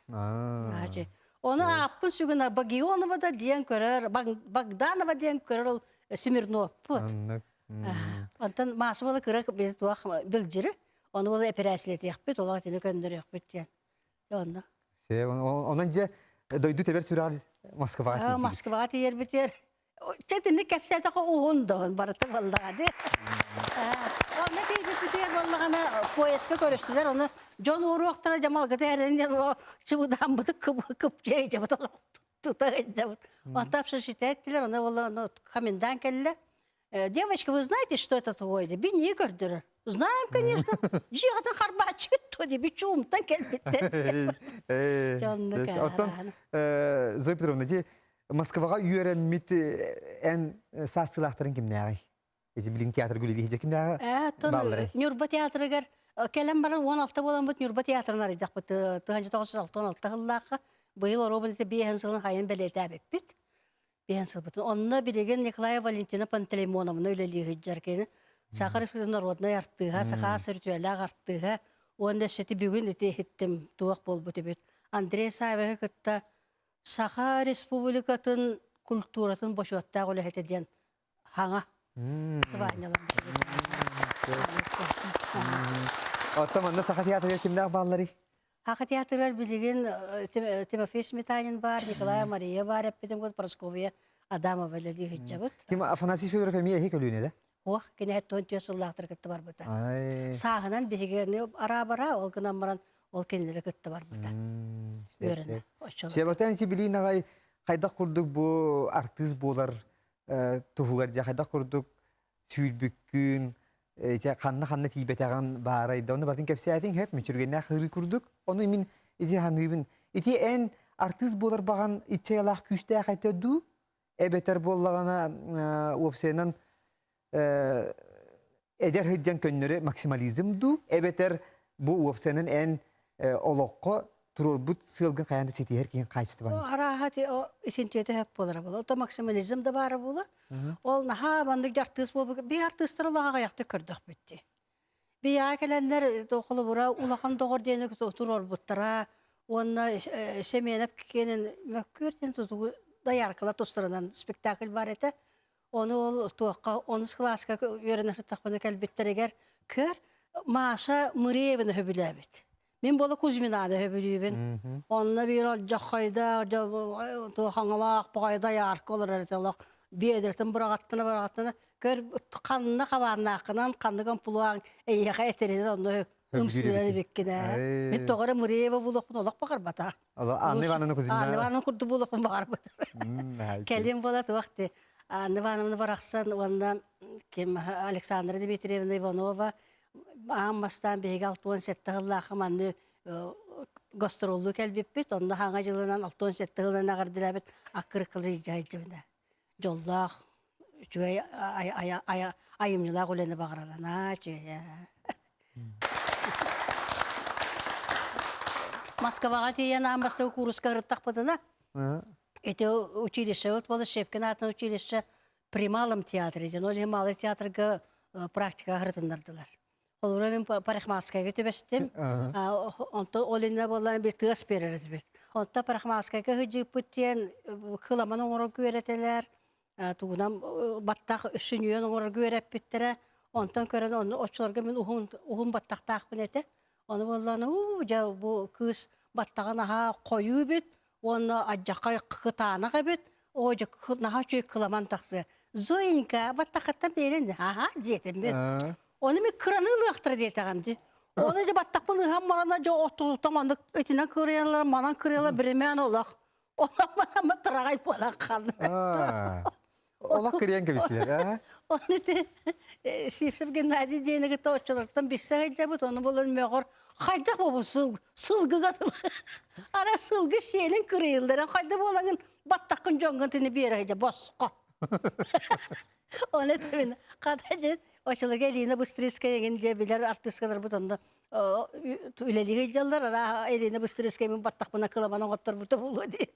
Ону ааппын сүгүн Багионова да диэн көрөр, Богданова диэн көрөр ол Смирновпут. Онтон Маша буола кыра biz туох билдьири, ону буола эпэрээсилэтиэхпит, олох итини көннөрүөхпүт диэн. Онно. Онон дьэ дойду тэбэр сүрэҕэр Москваҕа тиийдигит. Москваҕа тиийэрбитигэр чэ итинник кэпсээтэххэ уһун да барыта буоллаҕа дии. Онно тиийбиппитигэр буоллаҕына поездка көрүстүлэр, ону дьон уоруохтара дьамалгыта эрэн диэн чыбыдааммыты кыпчыйдьабыт тута сылдьабыт. Онтон общежитиеттилэр, ону буолла комендант кэллэ. Девочка, вы знаете, что это такое? Би не көрдөрөр. Знаем, конечно. Дьиэҕитин харбааччы туо дии, бичуумтан кэлбиттэр. Оттон Зоя Петровна, ити Москваҕа үөрэммит эн саастыылаахтарын кимнээҕий? Ити билин театр үлэлиир кимнээҕи баалларый? Ньурба театрыгар кэлэн баран 16 буоламмыт Ньурба театрын арыйдахпыт 1966 сыллаахха быйыл оруобун ити биэһин сылын хайын бэлиэтээбиппит. Биэһин сылбытын. Онно билигин Николаева Валентина Пантелеймоновна үлэлии сылдьар кини Саха Республикатын народнай артыыһа, саха сүрүтүөлээх артыыһа уонна өссө ити бүгүн ити иһиттим туох буолбут эбит. Андрей Саввиһы кытта Саха Республикатын культуратын бочуоттаах үлэһитэ диэн хаҥа Оттон манна Саха театрыгар кимнээх баалларый? Саха театрыгар билигин Тимофей Сметанин баар, Николай Мария баар эппитим курдук Прасковья Адамова үлэлии сылдьабыт. Ким Афанасий Федоров эмиэ эһи көлүөнэ да? Ох, кини 74 сыллаахтары кытта барбыта. Сааһынан биһигини араабара, ол гынан баран ол кинилэри кытта барбыта. Үөрэнэ. Себатан билин аҕай хайдах курдук бу артыыс буолар туһугар дьэ хайдах курдук сүүрбүккүн, ханна-ханна тиийбэтэҕин баарай да, ону батын кэпсээтиҥ сөп, мүчүргэннээх ыарыы курдук. Ону мин ити саныыбын. Ити эн артыыс буолар баҕан иччэйэлээх күүстээх этэ дуу? Эбэтэр буоллаҕына уопсайынан эдэр сылдьан көннөрү максимализм дуу? Эбэтэр бу уопсайынан эн олоххо туруорбут сыалгын хайаан да ситиһэр киһин хаачыстыбаҥ? Арааһа итинтиэтэ сөп буолара буолуо. Ото максимализм да баара буолуо. Ол наһаа маннык артыыс буолбут. Би артыыстар олох аҕыйахтык көрдөхпүт дии. Бийаа кэлэннэр холобура улахан доҕор диэни туруорбуттара уонна Семенов киэнин мөккүөр диэн тутугу дояркалар тустарынан спектакль бар этэ. Ону ол туохха онус кылааска үөрэнэ сыттахпына кэлбиттэригэр көр Маша Мырееваны сөбүлээбит. Мин буола Кузьминаны сөбүлүүбүн. Онно биир олдьоххойда туохаҥалаах баҕайда ярко олорор этэ олох биэдэртэн быраҕаттана быраҕаттана көр ханна хабааннааххынан ханнык амплуаҥ эйиэхэ этэринэн онно ымсыырар эбиккин ээ. Мин тоҕо эрэ Мыреева буолуохпун олох баҕарбата. Анна Ивановна Кузьмина. Анна Ивановна курдук буолуохпун баҕарбыт. Кэлин буола туох ти Анна Ивановна барахсан уонна ким Александра Дмитриевна Иванова аан бастаан биһиги 67 сыллаахха манны гастроллуу кэлбиппит. Онно хаҥа дьылынан 67 сылынан эҕэрдэлээбит аккырыккылы дьайдьыбына. Дьоллоох, үчүгэй айымньылаах үлэни баҕаралана үчүгэй. Москваҕа тиийэн аан бастакы кууруска ырыттахпытына, ити училище вот Щепкин аатынан училище при малом театре диэн, ол иһин малый театрга практика ырытыннардылар. Холобура мин парикмахерскайга түбэстим. Онтон ол иннинэ буоллар bir тыас берер этибит. Онтон парикмахерскайга сылдьыыппыт диэн кыламан оҥорон күөрэтэлэр. Тугунан баттах сүнньүөн оҥорорго үөрэппиттэрэ. Онтон көрөн онно оччолорго мин уһун уһун баттахтаахпын этэ. Ону буоллаҕына уу дьэ бу кыыс баттаҕын аһаа хойуу эбит уонна алдьархай кытаанах эбит. Оо дьэ наһаа үчүгэй кыламан тахсыа. Зоенька баттаххыттан биэрин аһаа диэтим мин. Ону мин кыраны ылыахтара диэтэҕим дии. Ону дьэ баттахпын ыһан барана дьэ оттуттан маннык итинэн кырыйаллар, манан кырыйаллар биримээн олох. Онон тыраҕай буолан хаалла. Олох кырыйан кэбистилэр, аа? Ону ити Сивцев Геннадий диэни кытта оччолортон билсэ сылдьабыт, ону булан мөҕөр хайдах буолбут сыл сылгыга ара сылгы сиэлин кырыйыллара хайда буолаҥын баттаххын дьоҥҥун тини биэрэ сылдьа босхо. Ону этэмин хата дьэ оччолорго Элина Быстрицкая эҥин дьэ билэр артыыскаларбыт онно үлэлии сылдьаллар, араа Элина Быстрицкая мин баттахпына кыламан оҥотторбута буолуо диэн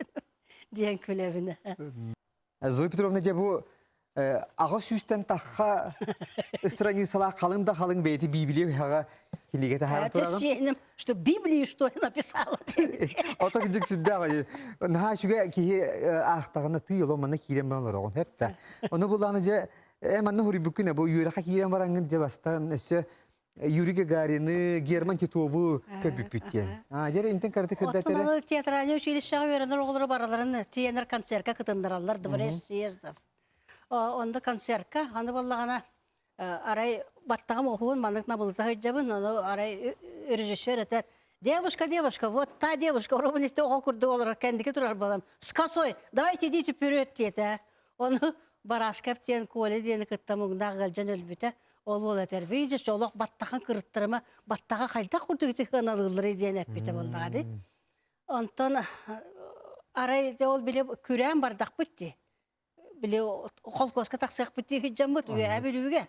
диэн күлэбин. Зоя Петровна дьэ бу аҕа сүүстэн тахха страницалаах халыҥ да халыҥ бэйэти Библия үһэҕэ кинигэ таһааран тураҕын. Это что Библию что я написала. Ото кырдьык сүрдээх наһаа үчүгэй киһи аахтаҕына тыы олом манна киирэн баран олороҕун хэп Ону булааны дьэ манна хуруйбуккун бу үөрэххэ киирэн бараҥҥын дьэ бастан өссө Юрий Гагарины, Герман Титову көрбүппүт диэн. А, дьэ интен карты кырдатары. Оттон театральный училищеҕа үөрэнэр оҕолору бараларын тиэнэр концертка кытыннараллар дворец съездов. Онно концертка аны буоллаҕына арай баттаҕым уһун маннык набылыта сылдьабын, ону арай режиссер этэр девушка, девушка, вот та девушка, оробун оҕо курдук олорор кэнники турар буолан, с косой, давайте идите вперед диэтэ. Ону Барашков диэн Коля диэни кытта муҥнаах ыалдьан өлбүтэ. Ол уол этэр, видишь, олох баттаҕын кырыттарыма, баттаҕа хайдах курдук ити сыаналыылларый диэн эппитэ буоллаҕа дии. Онтон арай дьэ ол били күрээн бардахпыт дии. Били холкуоска тахсыахпыт дии сылдьаммыт Үөһээ Бүлүүгэ.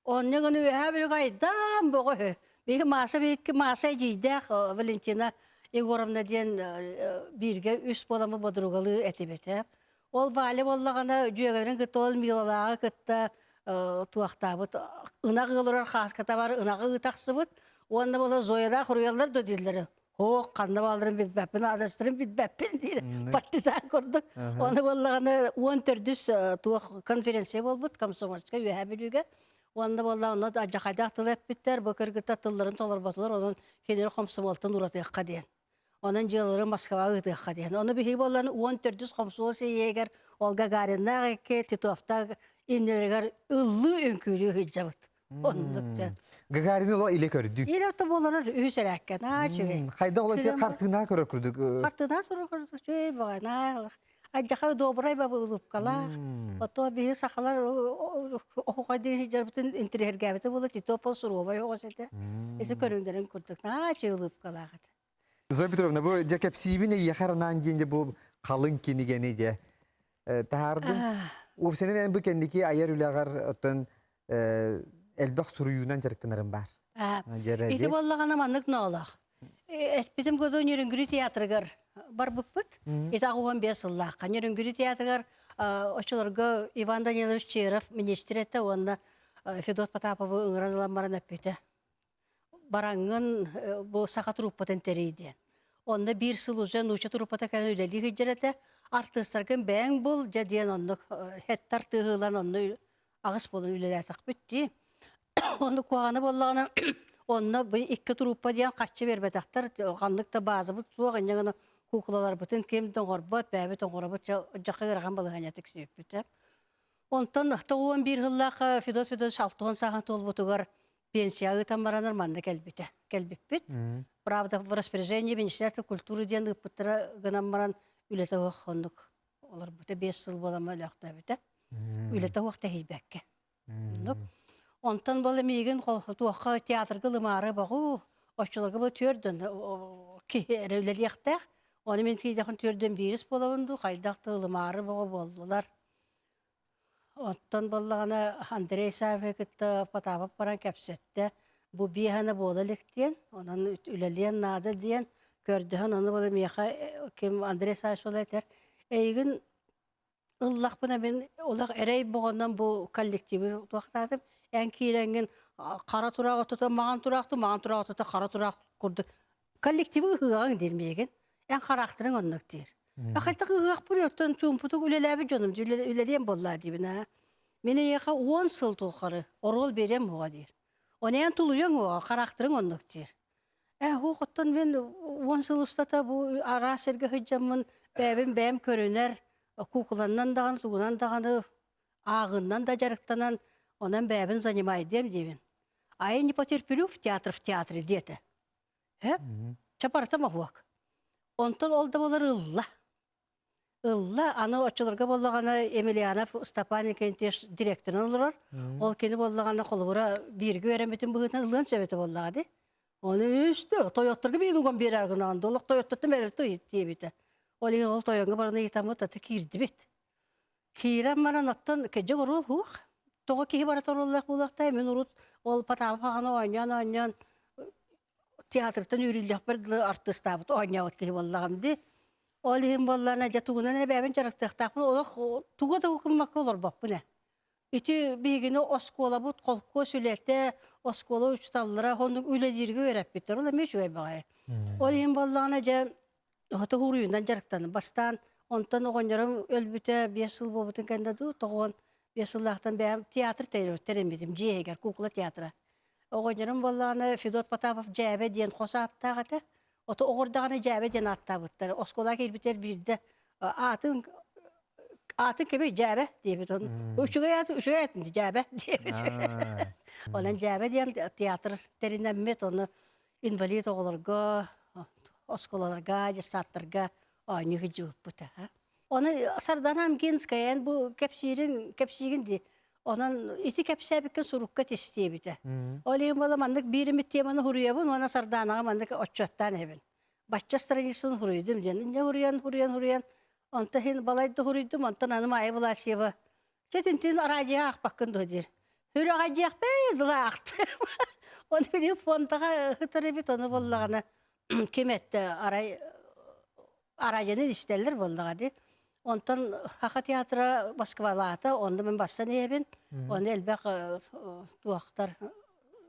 Онно гына Үөһээ Бүлүүгэ айдаан бөҕө үһү. Биһиги Маша биһикки Маша эдьиийдээх Валентина Егоровна диэн бииргэ үс буоламмыт бодуругалыы этибит. Ол Валя буоллаҕына дьүөгэлэрин кытта ол Милалааҕы кытта туохтаабыт ынах ыалырар хааската бар ынаҕы ыытахсыбыт уонна буола Зоялаах уруйаллар да дииллэрэ Һоох ханна баалларын билбэппин аадырыстарын билбэппин диир партизан курдук. Оны буоллаҕына 14-үс туох конференция буолбут Комсомольскай Үөһээ Бүлүүгэ. Уонна буолла онно алдьархайдаах тылы эппиттэр, бу кыргыттар тылларын толорботулар, онон кинилэри хомсомуолтан уратыахха диэн. Онон дьыалалары Москваҕа ыытыахха диэн. Ону биһиги буоллан 14-үс хомсуол сийиэгэр Ол Гагариннаах икки Титовтаах иннилэригэр ыллыы үҥкүүлүү сылдьабыт. Оннук дьэ. Гагарин оло илэ көрдүү. Илэ ото болорор үһүс эрээккэ наа үчүгэй. Хайда ол сен хартыына көрөр курдук. Хартыына көрөр курдук үчүгэй баҕана. Адьаха добрай бабы улыбкалаах. Ото биһи сахалар оһуохайдыы сылдьарбытын интириэһиргээбитэ буола Титов ол суруобай оҕос этэ. Ити көрүҥнэрин курдук наа үчүгэй улыбкалаах этэ. Зоя Петровна, бу дьэ кэпсиибин эйиэхэ анаан диэн дьэ бу халыҥ кинигэни дьэ таһаардым. Уопсайынан эн бу кэнники айар үлэҕэр оттон элбэх суруйуунан дьарыктанарым баар. Ити буоллаҕына маннык ноолоох. Эппитим курдук Нерюнгри театрыгар барбыппыт. Ити 85 сыллаахха. Нерюнгри театрыгар оччолорго Иван Данилович Черов министр этэ уонна Федот Потаповы ыҥыран ылан баран эппитэ. Бараҥҥын бу саха труппатын тэрий диэн. Онно биир сыл уже нуучча труппата кэлэн үлэлии сылдьар этэ. Артыыстаргын бэйэҥ бул, дьэ диэн оннук хеттар тыаһыылан онно аҕыс буолан үлэлээтэхпит дии. Онно куһаҕана буоллаҕына онно бу икки труппа диэн харчы биэрбэтэхтэр, ханнык да баазабыт суох, инньэ гынан куукулаларбытын ким да оҥорбот, бэйэбит оҥоробут, дьэ ыарахан балаһыанньатык сүүппүтэ. Онтон 91 сыллаах Федот Федорович 60 сааһын туолбутугар пенсия ыытан баранар манна кэлбитэ. Кэлбиппит. Правда, в распоряжении Министерства культуры диэн ыыппыттара гынан баран үлэтэ суох оннук олорбута 5 сыл буолан өлөөхтөөбүтэ. Үлэтэ суох тэһийбэккэ. Оннук. Онтон буола миигин туохха театрга ылымаары боҕуу, оччолорго бу түөрдөн киһи эрэ үлэлиэхтээх. Ону мин киидэхин түөрдөн биирис буолабын дуу, хайдах да ылымаары боҕу буоллулар. Оттон буоллаҕына Андрей Саввы кытта Потапов баран кэпсэттэ. Бу биэһэнэ буола илик диэн, онон үлэлиэн наада диэн көрдөһөн, ону буола миэхэ ким Андрей Саввич ол этэр, эйигин ыллахпына мин олох эрэй боҕонон бу коллективы туохтаатым, эн киирэҥҥин хара тураах отута маҕан тураахту, маҕан тураах отута хара тураах курдук коллективы ыһыаҕыҥ диир миигин. Эн хараахтарыҥ оннук диир. Хайдах ыһыахпын оттон чуумпутук үлэлээбит дьонум үлэлиэм буоллаа диибин аа. Мин эйиэхэ 10 сыл тухары оруол биэриэм уоҕа диир. Онеан тулуйуоҥ уоҕа, харахтарыҥ оннук диир. Ээ, уох оттон мин 10 сыл устата бу араас сиргэ сылдьаммын бэйэбин бэйэм көрүнэр, куукуланнан даҕаны, тугунан даҕаны ааҕыннан да дьарыктанан, онон бэйэбин занимайдыам диибин. А я не потерплю в театр в театре диэтэ. Һэ? Чапарта моһуок. Онтон ол да буолар ылла. Ылла, аны оччолорго буоллаҕына Емельянов Степан Иннокентьевич директорынан олорор. Ол кини буоллаҕына холобура бииргэ үөрэммитин быһыытынан ылыан сөп этэ буоллаҕа дии. Ону үстэ тойотторго биир уган биэрэр гынаан олох тойоттортон бэрэлтэ диэбитэ. Ол иһин ол тойоҥҥо баран ыйытаммыт аты киирдибит. Киирэн баран оттон кэдьик оруол суох. Тоҕо киһи барыта оруоллаах буолуохтаах мин урут ол Потапов аҕаны оонньоон-оонньоон театртан үүрүллүөхпэр дылы артыыстаабыт оонньообут киһи буоллаҕым дии. Ол иһин буоллаҕына дьэ тугунан эрэ бэйэбин дьарыктыахтаахпын олох тугу да гыммакка олорбоппун ээ. Ити биһигини оскуолабыт холкуос үлэтэ, оскуола учууталлара оннук үлэлииргэ үөрэппиттэр. Ол эмиэ үчүгэй баҕайы. Ол иһин буоллаҕына дьэ Ото уруйунан дьарыктанным. Бастаан онтон оҕонньорум өлбүтэ 5 сыл буолбутун кэннэ дуу, 95 сыллаахтан бэйэм театр тэрийбитим дьиэ иһигэр, куукула театра. Оҕонньорум буоллаҕына Федот Потапов Дьээбэ диэн хос ааттаах этэ. Ото оҕордаҕына Дьээбэ диэн ааттаабыттар. Оскуолаҕа киирбитигэр биирдэ аатын аатын кэбий Дьээбэ диэбит. Үчүгэй аат үчүгэй аатын Дьээбэ диэбит. Онон Дьээбэ диэн театр тэринэммит, ону инвалид оҕолорго, оскуолаларга, детсадтарга оонньуу сылдьыбыппыт. Ону Сардана Амгинская эн бу кэпсиирин кэпсиигин дии. Онон ити кэпсээбиккин сурукка тистиэбитэ. Ол иһин буола маннык биир эмит теманы суруйабын уонна Сарданаҕа маннык отчуоттаан иһэбин. Бачча страницаны суруйдум диэн. Инньэ суруйан, суруйан, суруйан онто иһин балайда суруйдум, онтон аны Майя Власьева Чэ түнтүн араадьыйа аахпаккын дуо диир. Сүрэҕэлдьиэхпин дылы аахтым. Оны билин фондаҕа ыһытар эбит, ону буоллаҕына ким этте арай араадьыйаны истэллэр буоллаҕа дии. Онтон Саха театра Москвалаата, онно мин барсан иһэбин. Оны элбэх туохтар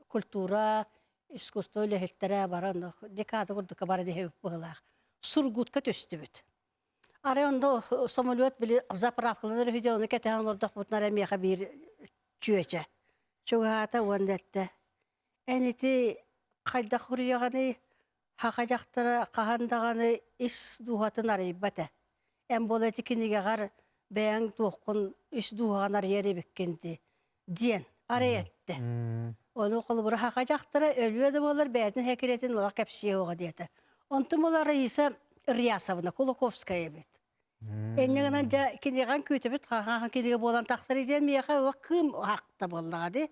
культура, искусство үлэһиттэрэ баран декада курдукка бара диэбит быһыылаах. Сургутка түстүбүт. Арай онно самолет били заправкаланар үһү ону кэтэһэн олордохпутуна эрэ миэхэ биир чүөчэ чугаһаата уонна эттэ эн ити хайдах суруйаҕыный саха дьахтара хаһан даҕаны ис дууһатын арыйбат ээ эн буола ити кинигэҕэр бэйэҥ туоххун ис дууһаҕын арыйар эбиккин дии диэн арай эттэ ону холобура саха дьахтара өлүө да буоллар бэйэтин сэкирэтин олох кэпсиэ уоҕа диэтэ онтум буола Раиса Рьясовна Кулаковская эбит Энньэ гынан дьэ кинигэҕин күүтэбит хаһан кинигэ буолан тахсар диэн миэхэ олох кыым ахта буоллаҕа дии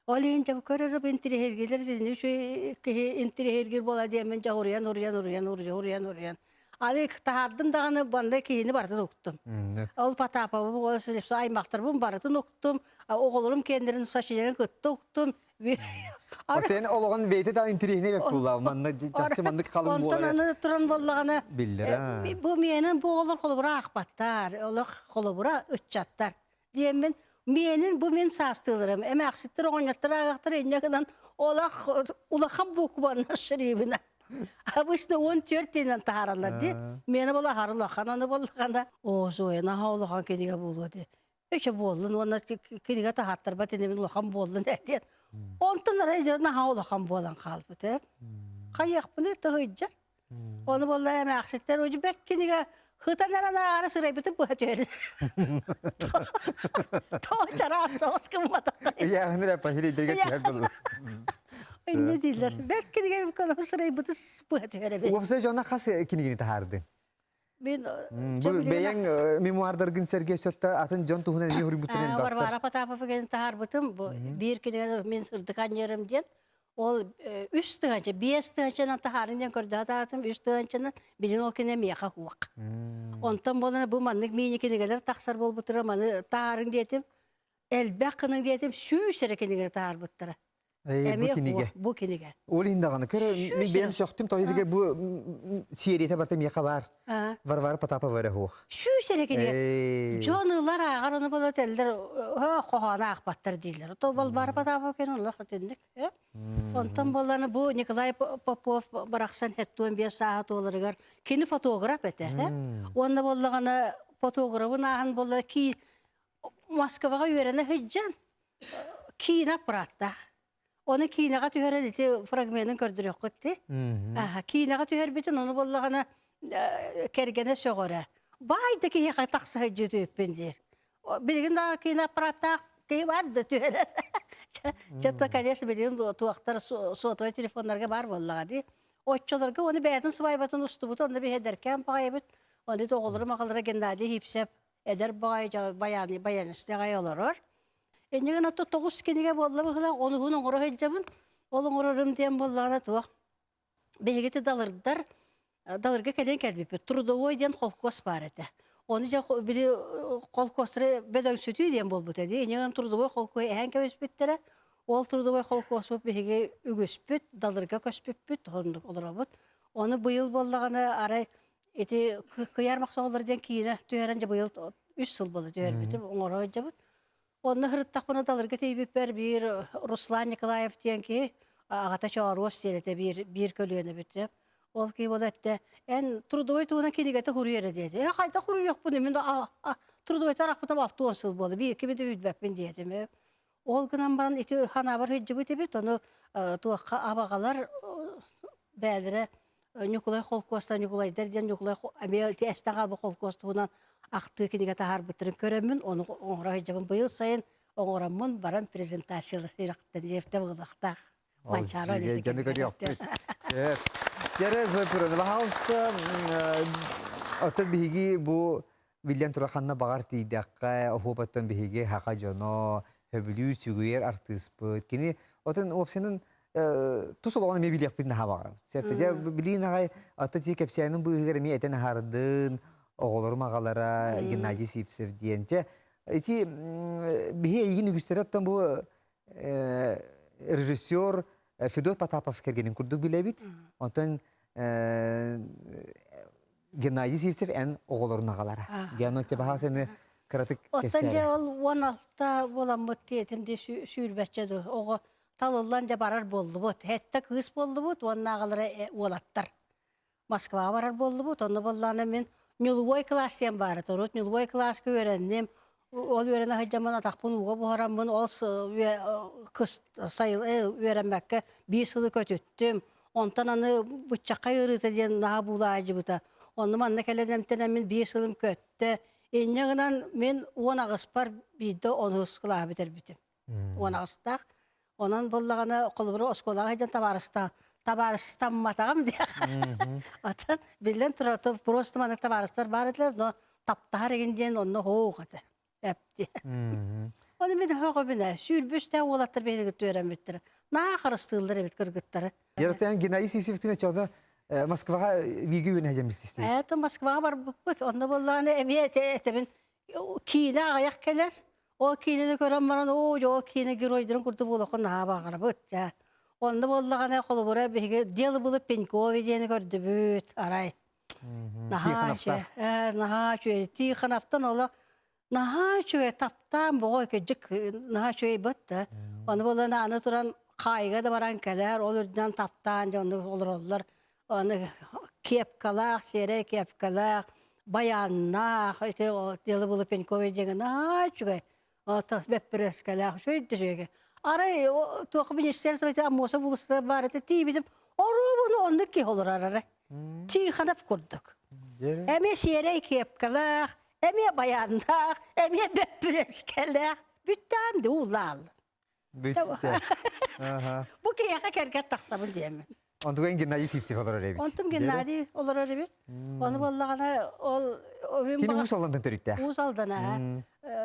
ол иһин дьэ көрөрүм интириэһиргиилэр итини үчүгэй киһи интириэһиргиир буола диэммин дьэ уруйан уруйан уруйан уруйан уруйан уруйан аны таһаардым даҕаны манна киһини барытын уктум ол Потаповы аймахтарбын барытын уктум оҕолорум киэннэрин сочинение кытта уктум Отен олоҕун бэйэтэ да интириэһинэй бэт буолла. Манна чахчы маннык халыҥ Онтон буолар. аны туран буоллаҕына Биллэр бу миэнин бу оҕолор холобура аахпаттар, олох холобура ыччаттар диэммин миэнин бу мин саастыыларым эмээхситтэр оҕонньоттор ааҕахтар инньэ гынан олох улахан букванан шрибинэн обычно 14 тиинэн таһаараллар дии миэнэ буола аһары улахан аны буоллаҕына оо Зоя наһаа улахан кинигэ буолуо дии өчө буоллун уонна кинигэ таһааттарбат инибин улахан буоллун диэн онтон арай дьэ наһаа улахан буолан хаалбыт ээ хайыахпыный тыһыйдьар Ону буолла эмээхситтэр бэт кинигэ хытан эрэн ааҕары сырайбытын быһа түһэр. Тоҕо чараас соҕус гымматаххай. Ыйааһыны эрэ пахирейдерге түһэр буолла. Инне дииллэр. Бэт кинигэ көнө сырайбыты быһа түһэр эбит. Уопсай дьоно хас кинигини таһаардың? Мин Бу бэйэҥ мемуардаргын сэргэ сөттө атын дьон туһунан эмиэ суруйбуттарын элбэхтэр. Варвара Потапова кэлин таһаарбытым. Бу биир кинигэ мин сырдык анньыарым диэн. Ол 3 тыһыынча, 5 тыһыынчанан таһаарын диэн көрдөһө таһаатым, 3 тыһыынчанан билин ол кинигэ миэхэ суох. Онтон буолан бу маннык миини кинигэлэр тахсар буолбуттара, маны таһаарыҥ диэтим. Элбэх гыныҥ диэтим, 100 эрэ кинигэ таһаарбыттара. Бу кинигэ. Бу кинигэ. Ол иһин даҕаны көр мин бэйэм сөхтүм тоҕо бу сиэрийэтэ барыта миэхэ баар. Варвара Потапова эрэ суох. Сүүс эрэ кинигэ. Дьон ылар ааҕар ону була этэллэр хоһоону аахпаттар дииллэр. То Варвара Потапова кэн олох итинник. Онтон буолланы бу Николай Попов барахсан 75 сааһа туоларыгар кини фотограф этэ. Уонна буоллаҕына фотографын ааһан буолла ки Москваҕа үөрэнэ сылдьан киинэ аппараттаах. Ону киинэҕэ түһэрэн ити фрагменын көрдөрүөххүт дии. Аха, киинэҕэ түһэрбитин ону буоллаҕына кэргэнэ сөҕөрө. Баай да киһиэхэ тахса сылдьытыыппын диир. Билигин да киинэ аппараттаах киһи бар да түһэрэр. Чэ, конечно, билигин туохтар сотовай телефоннарга бар буоллаҕа дии. Оччолорго оны бэйэтин сыбайбатын устубут, онно биһэдэркээн баҕайыбыт. Оны оҕолорум аҕалара Геннадий Хипсев эдэр баҕайы баяны баянистаҕай олорор. Иннигин ото тоҕус кинигэ буолла быһыылаах, онуһун оҥоро сылдьабын. Ол оҥорорум диэн буоллаҕына туох биһигити далырдар далырга кэлэн кэлбиппит. Трудовой диэн холкуос баар этэ. Ону дьэ били холкуостары бөдөҥсүтүү диэн буолбута дии. Иннигин трудовой холкуоһу эһэн кэбиспиттэрэ. Ол трудовой холкуоспут биһиги үгүспүт, далырга көспүппүт, оннук олоробут. Ону быйыл буоллаҕына арай Ити кыйар мохсоҕоллор диэн киинэ түһэрэн дьэ быйыл үс сыл буолла түһэрбитим, оҥоро сылдьабыт. Онно сырыттахпына далырга тиийбиппэр биир Руслан Николаев диэн киһи аҕата Чооруос диэн этэ биир биир көлүөнэбит. Ол киһи буола эттэ, эн трудовой туһунан кинигэтэ суруй эрэ диэтэ. Э хайдах суруйуохпун мин трудовой арахпытым 60 сыл буолла, биир кими да билбэппин диэтим. Ол гынан баран ити ханаабар сылдьыбыт эбит, ону туохха абаҕалар бээлэрэ Ньукулай холкуоста Ньукулайдар диэн Ньукулай эмиэ ити эстэн хаалбыт холкуос туһунан ахтыы кинигэ таһаарбыттарын көрөммүн, ону оҥоро сылдьабын. Быйыл сайын оҥороммун баран презентациялыахтан буолуохтаах. Манчаары Ол дьону көрүөхпүт. Сөп. Тереза Петровна, пожалуйста, оттон биһиги бу биллэн турар ханна баҕар тиийдэххэ, оһуобаттан биһиги хаха дьоно, сөбүлүүр сүгүйэр артыыспыт. Кини отон уопсайынан тус олоҕун эмиэ билиэхпит наһаа баҕарабыт. Сөп. Дьэ билиин аҕай ата тии кэпсээнин быыһыгар эмиэ этэн аһардын, оҕолорум аҕалара Геннадий Сивцев диэн. Дьэ ити биһи эйигин үгүстэрэ оттон бу режиссер Федот Потапов кэргэнин курдук билэбит. Онтон Геннадий Сивцев эн оҕолорун аҕалара. Диан баһаас эми кыратык Оттон дьэ ол 16 буоламмыт диэтим дии сүүрбэччэ ду оҕо талыллан дьэ барар буоллубут. Хэтте кыыс буоллубут уонна аҕалара уолаттар. Москваҕа барар буоллубут. Онно буоллаҕына мин ньулубуой кылаас диэн баара. Урут ньулубуой кылааска үөрэнним. Ол үөрэнэ сылдьаммын атахпын ууга буһараммын ол кыс сайыл үөрэммэккэ биир сылы көтүттүм. Онтон аны быччаххай ыарыыта диэн наһаа буулаадьыбыта. Онно манна кэлэн эмтэнэммин биир сылым көттө. Инньэ гынан мин 18-пар биирдэ онус кылааһы бүтэрбитим. 18-таах. Онон буоллаҕына, холобура, оскуолаҕа сылдьан табаарыстаах табаарыстамматаҕым диэх. Атын биллэн турар, просто маннык табаарыстар баар этилэр, но таптаһар игин диэн онно хоох этэ. Эпти. Оны мин хөҕөбүнэ, сүүрбүстээх уолаттар биһиги түөрэммиттэрэ. Наһаа харыстыыллар эбит кыргыттары. Дьэ, Геннадий Сивцевтин очоҕда Москваҕа бииргэ үөрэнэ сылдьан Это Москваҕа барбыппыт. Онно буоллаҕына эмиэ этэбин киинэ аҕыйах кэлэр. Ол киинэни көрөн баран, оо, дьэ, ол киинэ геройдарын курдук буолуоххун наһаа баҕарабыт, дьэ. Онно буоллаҕына, холобура, биһиги «Дело было Пенькове» диэни көрдүбүт, арай. Наһаа үчүгэй, наһаа үчүгэй. Тихоновтан олох наһаа үчүгэй, таптаан боҕой кырдьык наһаа үчүгэй бытта. Ону буоллаҕына аны туран хаайыга да баран кэлэр, ол үрдүнэн таптаан дьону олороллор. Аны кепкалаах, сиэрэй кепкалаах, баяннаах, ити дело было Пенькове диэҥэ наһаа үчүгэй. Бэппирөскэлээх, үчүгэй да үчүгэй. Арай туох министерство ити Аммосов уулуссата баар этэ тиийбитим, оруобуну оннук киһи олорор арай. Тихонов курдук. Эмиэ сиэрэй кепкалаах, эмиэ баяннаах, эмиэ бэппирөскэлээх. Бүттээн да уулааллым. Бүттэ. Бу киһиэхэ кэргэн тахсабын диэммин. Онтуган Геннадий Сивцев олорор эбит. Онтум Геннадий олорор эбит. Ону буоллаҕына ол Кини Уус Алдантан төрүттээх. Уус Алдана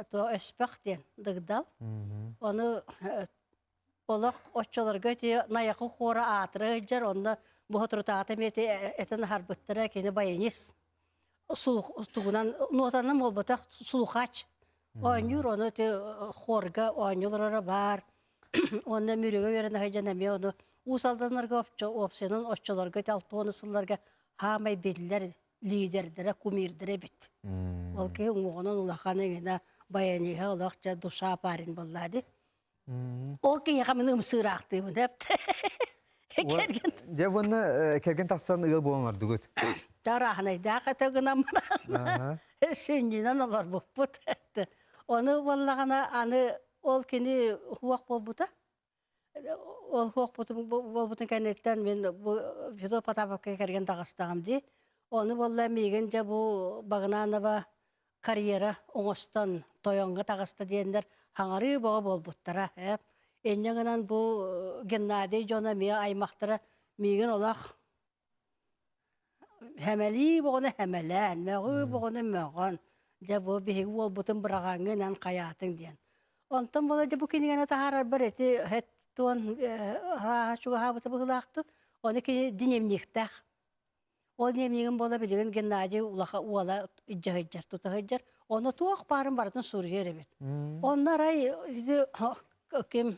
то өспөх диэн дыгдал. Ону олох оччолорго ити Найахы хуора аатыра сылдьар, онно буһутурутаата эмиэ этин аһарбыттара кини баянист тугунан нуотанан буолбатах слухач оонньуур ону ити хорга оонньуулар баар. Уонна Мүрүгэ үөрэнэ сылдьан эмиэ ону Уус Алданнарга уопсайынан оччолорго ити 60 сылларга хаамай биллэр лидердэрэ, кумирдэрэ эбит. Ол киһи уҥуоҕунан улахан эҥинэ баяниһа олох дьэ душа парень буолла дии. Ол киһиэхэ мин ымсыыраахтыыбын эпт. Кэргэн Дьэ уонна кэргэн тахсан ыал буолан олордугут. Тарааһынайдаах этэ гынан баран сүнньүнэн олорбуппут. Ону буоллаҕына аны ол кини уох буолбута. Ол хуохпутун буолбутун кэнниттэн мин бу Федот Потаповка кэргэн таҕыстаҕым дии. Ону буолла миигин дьэ бу Багынанова карьера оҥостон тойоҥҥо таҕыста диэннэр хаҥарыы бөҕө буолбуттара. Ээ. Инньэ гынан бу Геннадий дьоно эмиэ аймахтара миигин олох Хэмэлии боҕону хэмэлээн, мөҕүү боҕону мөҕөн, дьэ бу биһиги уолбутун быраҕаҥҥын эн хайаатыҥ диэн. Онтон буола дьэ бу кинигэни таһаарарбар ити хэт-туон чугаһаабыта быһыылаахтык. Ону кини дневниктээх. Ол дневнигин буола билигин Геннадий улаха уола илдьэ сылдьар, тута сылдьар. Ону туох баарын барытын суруйар эбит. Онно арай ити ким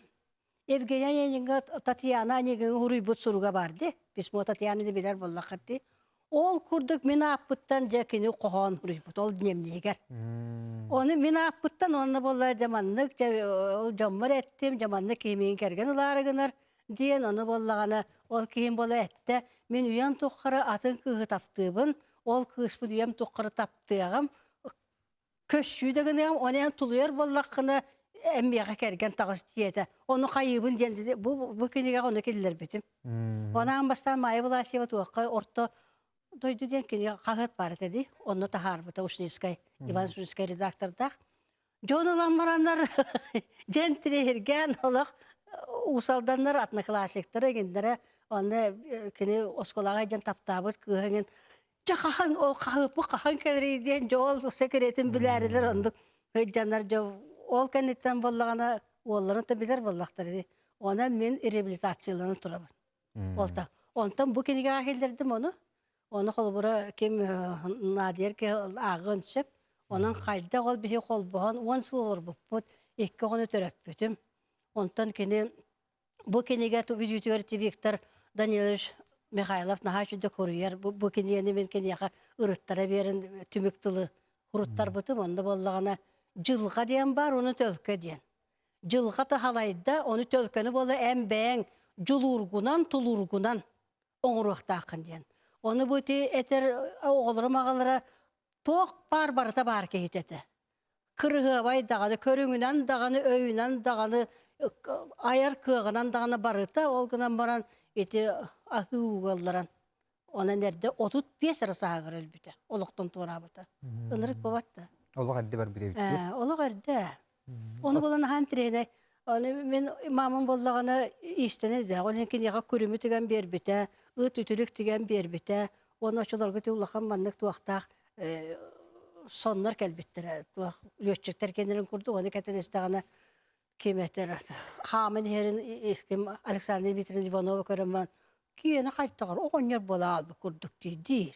Евгения Онегинга Татьяна Онегиҥҥа уруйбут суруга баар дии. Письмо Татьяны да билэр буоллаххыт дии. Ол курдук мин ааппыттан дьэ кини хоһоон суруйбут ол дневнигэр. Ону мин ааппыттан уонна буолла дьэ маннык дьэ ол дьоммор эттим дьэ маннык киһи миигин кэргэн ылаары гынар диэн ону буоллаҕына ол киһим буола эттэ мин үйэм тухары атын кыыһы таптыыбын ол кыыспын үйэм тухары таптыаҕым көссүү да гыныам, оны эн тулуйар буоллаххына эмиэхэ кэргэн таҕыс диэтэ. Ону хайыыбын диэн бу, бу кинигэҕэ ону киллэрбитим. Онаан бастаан Майя Власьева туохха орто дойду диэн кинигэ хаһыат баар этэ дии. Онно таһаарбыта Ушницкай, Иван Ушницкай редактордаах. Дьон ылан бараннар дьэн тириһиргээн олох уусалданнар одноклассниктара игиннэрэ онно кини оскуолаҕа дьэн таптаабыт кыыһа иҥин Дьэ хаһан ол хаһыппы хаһан кэлэрий диэн дьэ ол секретин билээрилэр оннук сылдьаннар дьэ ол кэнниттэн буоллаҕына уолларын да билэр буоллахтара дии. Онон мин реабилитацияланан турабын. Ол та онтон бу кинигэҕэ киллэрдим ону. Ону холобура ким Надия ааҕыан сөп. Онон хайдах ол биһи холбоһон 10 сыл олорбуппут, икки оҕону төрөппүтүм. Онтон кини Бу кинигэ бүтүүтүгэр Виктор Данилович Михайлов наһаа үчүгэй суруйар. Бу, бу кинигэни мин киниэхэ ырыттара биэрэн түмүк тылы суруттарбытым. Онно буоллаҕына дьылҕа диэн баар, ону төлкө диэн. Дьылҕа таһалайда, ону төлкөнү буола эн бэйэҥ дьулуургунан, тулуургунан оҥоруохтааххын диэн. Ону бу ити этэр оҕолорум аҕалара туох баар барыта баар киһитэ этэ. Кырыһыабай даҕаны, көрүҥүнэн даҕаны, өйүнэн даҕаны, айар кыаҕынан даҕаны барыта ол гынан баран ити аһыы ууга ылларан онон эрдэ 35 эрэ сааһыгар өлбүтэ, олохтон туораабыта. Ынырык буолбат да. Олох эрдэ барбыт эбит дии. Олох эрдэ. Ону булан аһаан тириэнэ Аны мин маамам буоллаҕына иистэнэр идэлээх. Ол иһин киниэхэ күрүмү тигэн биэрбитэ, ыт үтүлүк тигэн биэрбитэ. Уонна оччолорго ити улахан маннык туохтаах соннор кэлбиттэрэ туох лүөччүктэр кэннэрин курдук ону кэтэн истэҕинэ ким этэр хааман иһэрин ким Александр Дмитриевна Иванова көрөн баран киэнэ хайтаҕар оҕонньор буола хаалбыт курдук дии диир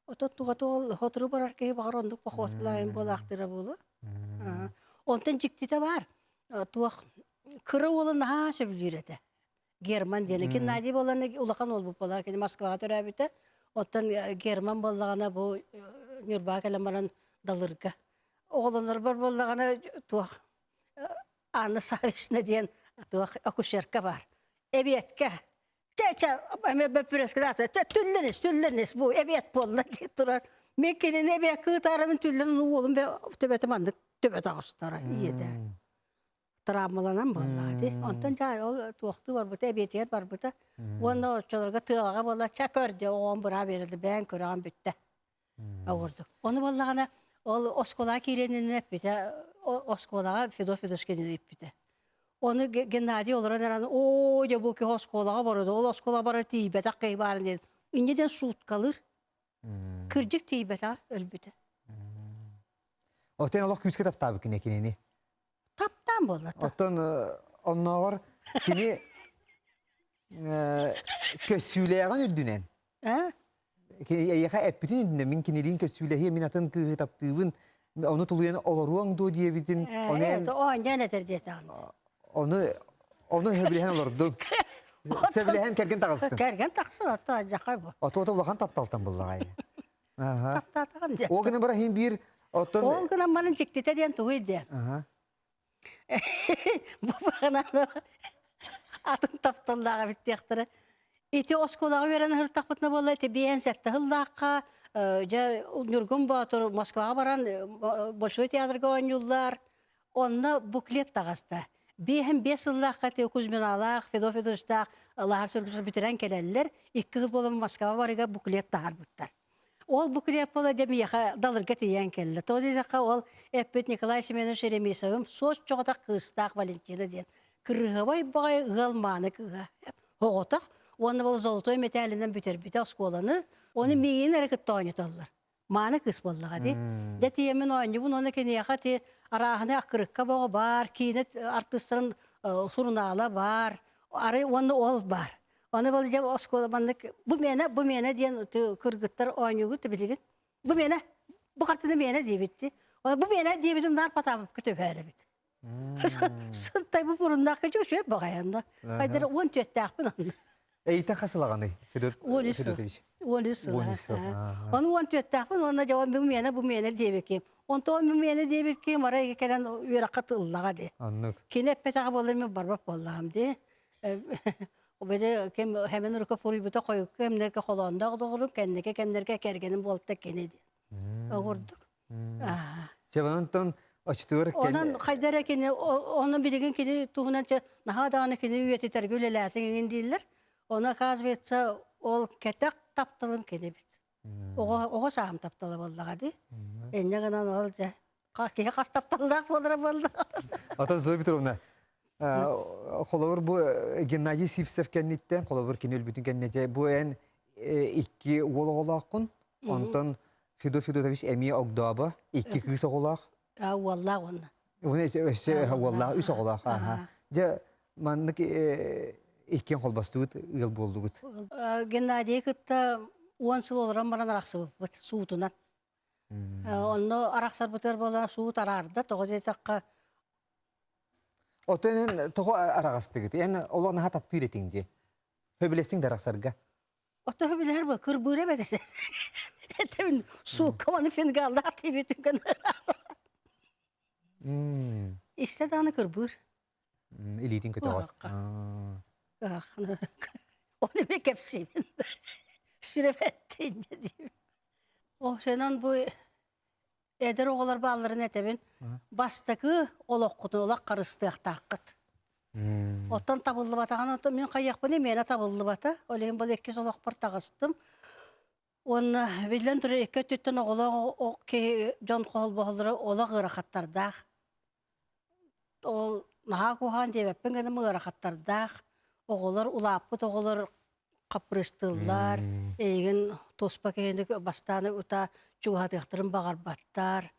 отон тугата ол сотору барар киһи баҕар оннук походкалаайын буолаахтыыра буолуо онтон дьиктитэ баар туох кыра уола наһаа сөбүлүүр этэ Герман диэн. Геннадий буолан улахан уолбут буолла. Кини Москваҕа төрөөбүтэ. Оттон Герман буоллаҕына бу Ньурбаҕа кэлэн баран Далырга. Оҕолонорбор буоллаҕына туох Анна Савична диэн туох акушерка бар. Эбиэткэ чэ чэ эмэ бөппүрөскэ чэ түллэнис түллэнис бу эбиэт буолла дии турар. Мен кинини эбиэккэ ыытаарабын түллэн уолум төбөтө маннык төбө таҕыстара ийэтэ. Травмаланан буоллаҕа дии. Онтон дьэ ол туохтуу барбыта, эбиэтигэр барбыта. Уонна оччолорго тыалаҕа буолла, чэ көр дии, оҕом быраап биэрэллэр, бэйэҥ көрөҕүн бүттэ. Оҕурдук. Ону буоллаҕына, ол оскуолаҕа киириэн эппитэ, оскуолаҕа Федот Федорович ыйыппыта. Ону Геннадий олорон эрэн, оо, дьэ бу киһи оскуолаҕа барыда, ол оскуола бара тиийбэтэх киһи баарын диэн. Инньэ диэн сууткалыыр. Кырдьык тиийбэтэҕэ, өлбүтэ. Оттон олох күүскэ таптаабыт кинини кинини. Таптаан буолла. Оттон оннооҕор кини көссүүлээҕин үрдүнэн эйиэхэ эппитин үрдүнэн мин кинилиин көссүүлэһиэ мин атын кыыһы таптыыбын ону тулуйан олоруоҥ дуо диэбитин ону оонньоон этэр диэтэҕим ону Ону сөбүлэһэн олордуҥ. Сөбүлэһэн кэргэн таҕыстыҥ. Кэргэн тахсан ото дьахай бу. Отуота улахан тапталтан буллаҕай. Аха. Таптаатаҕым диэн. Ол гынан баран биир оттон Ол гынан баран дьиктитэ диэн тугуй диэн. Аха. Бу баҕананы атын тапталлааҕа бүттүөхтэрэ. Ити оскуолаҕа үөрэн ыһыртахпытына буолла ити биэһэн сэттэ сыллаахха дьэ Ньургун Боотур Москваҕа баран Большой театрга оонньууллар. Онно буклет таҕыста. Биэһэн биэс сыллаахха ити Кузьминалаах, Федот Федоровичтаах Лаһар Сөргүсов бүтэрэн кэлэллэр. Икки сыл буолан Москваҕа барыга буклет таһаарбыттар. Ол буклет буола дьэ миэхэ далырга тиийэн кэллэ. Тоҕо диэтэххэ ол эппит Николай Семенович Шеремисовым суос-чоҕотох кыыстаах Валентина диэн кырыһабай баҕайы ыал мааны кыыһа. Оҕотох уонна ол золотой мэтээлинэн бүтэрбитэ оскуоланы. Оны миигин эрэ кытта оонньотоллор. Мааны кыыс буоллаҕа дии. Дьэ тиийэммин оонньуубун уонна киниэхэ ти арааһынай аккырыкка боҕо баар, киинэ артыыстарын сурунаала баар, арай уонна ол баар. Аны бол дьэ оскуола маннык бу миэнэ, бу миэнэ диэн кыргыттар оонньуугут билигин. Бу миэнэ, бу хартыына миэнэ диэбитти. Бу миэнэ диэбитим наар Потаповка түбэһэр эбит. Сынтай бу муруннаах кэчү үчүгэй баҕайанна. Хайдара уон түөттээхпин онно. Эйтэн хас сылаҕаный, Федот Федотович? 13 сыл. 13 сыл. Ону уон түөттээхпин уонна дьэ бу миэнэ, бу миэнэ диэбикким. Онтон бу миэнэ диэбикким арай кэлэн үөрэххэ тыллаҕа дии. Оннук. Кини эппэтэҕэ буоллар мин барбат буоллаҕым дии. Били ким Хэмэн Руков уруйбута хойукку кэмнэргэ холоонноох доҕорум, кэнники кэмнэргэ кэргэним буолта кини диэн. Оҕурдук. Чебанантан очтугар Онон хайда эрэ кини ону билигин кини туһунан наһаа даҕаны кини үйэтитэргэ үлэлээтиҥ иҥин дииллэр. Ону оказывается ол кэтэх тапталым кини эбит. Оҕо оҕо сааһым таптала буоллаҕа дии. Инньэ гынан ол дьэ киһи хас тапталлаах буолара буолла. Ата Зоя Петровна, холобур бу Геннадий Сивцев кэнниттэн, холобур кини өлбүтүн кэннэ бу эн икки уол оҕолооххун, онтон Федот Федотович эмиэ огдообо, икки кыыс оҕолоох. Уоллаах уонна. Өссө уоллаах, үс оҕолоох. Дьэ, маннык иккиэн холбостубут, ыал буоллугут. Геннадийы кытта уон сыл олорон баран арахсыбыппыт суутунан. Онно арахсарбытыгар буолан суут араарда, тоҕо диэтэххэ Оттон эн тоҕо араҕастыгыт? Эн олох наһаа таптыыр этиҥ дии. Хөбүлэстиҥ да арахсарга. Ото хөбүлэһэр бу кырбыыра эбэтэ. Этэбин суукка маны фингаллаах тиибитин гына. Истэ даҕаны кырбыыр. Илиитин көтөҕөр. Оны мен кэпсиибин. Сүрэбэттин диим. Осенан бу эдэр оҕолор баалларын этэбин. Бастакы олоххутун олох харыстыахтааххыт. Оттон табыллыбатаҕына мин хайыахпыный миэнэ табыллыбата. Ол иһин бұл иккис олохпор таҕыстым. Уонна биллэн турар икки өттүттэн оҕолоох киһи дьон холбоһоллоро олох ыарахаттардаах. Ол наһаа куһаҕан диэбэппин гынан ыарахаттардаах. Оҕолор улааппыт оҕолор хаппырыыстыыллар, эйигин туспа киһини бастаан ута чугаһатыахтарын баҕарбаттар.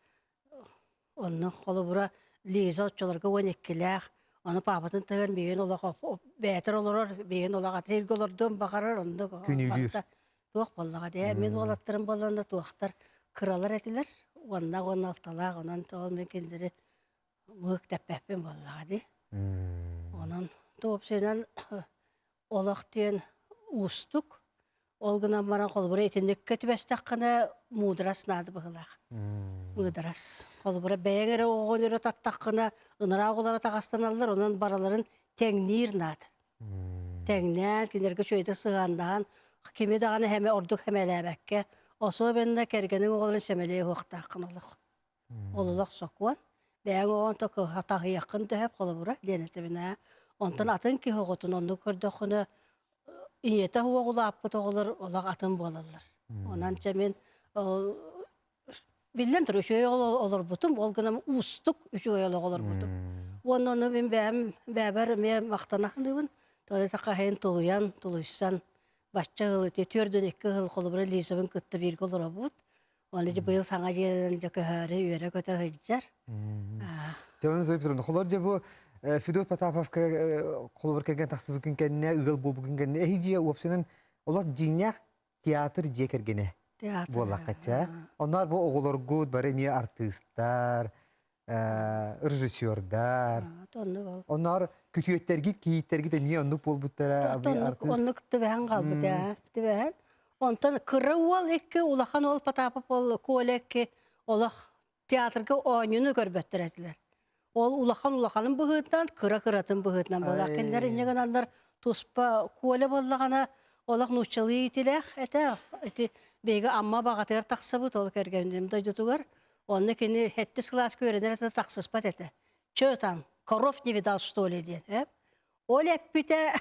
Онно холобура Лиза оччолорго уон иккилээх, ону паапатын таһыгар миигин олох бэйэтэр олорор, миигин олох атын сиргэ олордуон баҕарар, оннук Күнүүлүүр. туох буоллаҕа дии. Мин уолаттарым буолланна туохтар кыралар этилэр, уонна уонна алталаах, онон ол мин кинилэри мыык тэппэппин буоллаҕа дии. Онон туопсайынан олох диэн уустук. Ол гынан баран холобура итинниккэ түбэстэххинэ муударас наада быһыылаах. Муударас. Холобура бэйэҥ эрэ оҕону эрэ таттаххына ынараа оҕолоро таҕастаналлар, онон бараларын тэҥниир наада. Тэҥнээн, кинилэргэ үчүгэйдик сыһыаннаһан, кими даҕаны хэмэ ордук хэмэлээбэккэ, особенно кэргэниҥ оҕолорун сэмэлиэ уһуохтааххын олох. Ол олох сокуон. Бэйэҥ оҕоҥ таһыйаххын төһөп холобура диэн этэбин ээ. Онтон атын киһи оҕотун оннук көрдөххүнэ ийэтэ уох улааппыт оҕолор олох атын буолаллар. Онон чэ мин биллэн турар үчүгэй олорбутум, ол гынан уустук үчүгэй олох олорбутум. Уонна ону мин бэйэм бэйэбэр эмиэ махтана саныыбын. Тоҕо хаһайын тулуйан, тулуйсан бачча ыл ити түөрдүн икки ыһыл холобура Лизабын кытта бииргэ олоробут. Оны дьэ быйыл саҥа дьиэлэрин дьэ көһөөрү үөрэ-көтө сылдьар. Дьэ, Зоя Петровна, холор дьэ бу Федот Потаповка холобур кэргэн тахсыбыккын кэннэ, ыал буолбуккун кэннэ, эһи дьиэ уопсайынан олох дьиҥнээх театр дьиэ кэргэнэ буоллахха чэ. Онноор бу оҕолоргут бары эмиэ артыыстар. режиссердар. Онноор күтүөттэргит, кийииттэргит эмиэ оннук буолбуттара. Оннук түбэһэн хаалбыт ээ. Түбэһэн. Онтон кыра уол икки, улахан уол Потапов ол Коля икки олох театрга оонньууну көрбөттөр этилэр. Ол улахан улаханын быһыытынан, кыра кыратын быһыытынан буолар. Кинилэр инньэ гынаннар туспа Коля буоллаҕына олох нууччалыы иитилээх этэ. Ити биһиги Амма баҕатыгар тахсабыт ол кэргэним дойдутугар. Онно кини сэттис кылааска үөрэнэр этэ тахсыспат этэ. Чё там, коров не видал, что ли диэн. Э? Ол эппитэ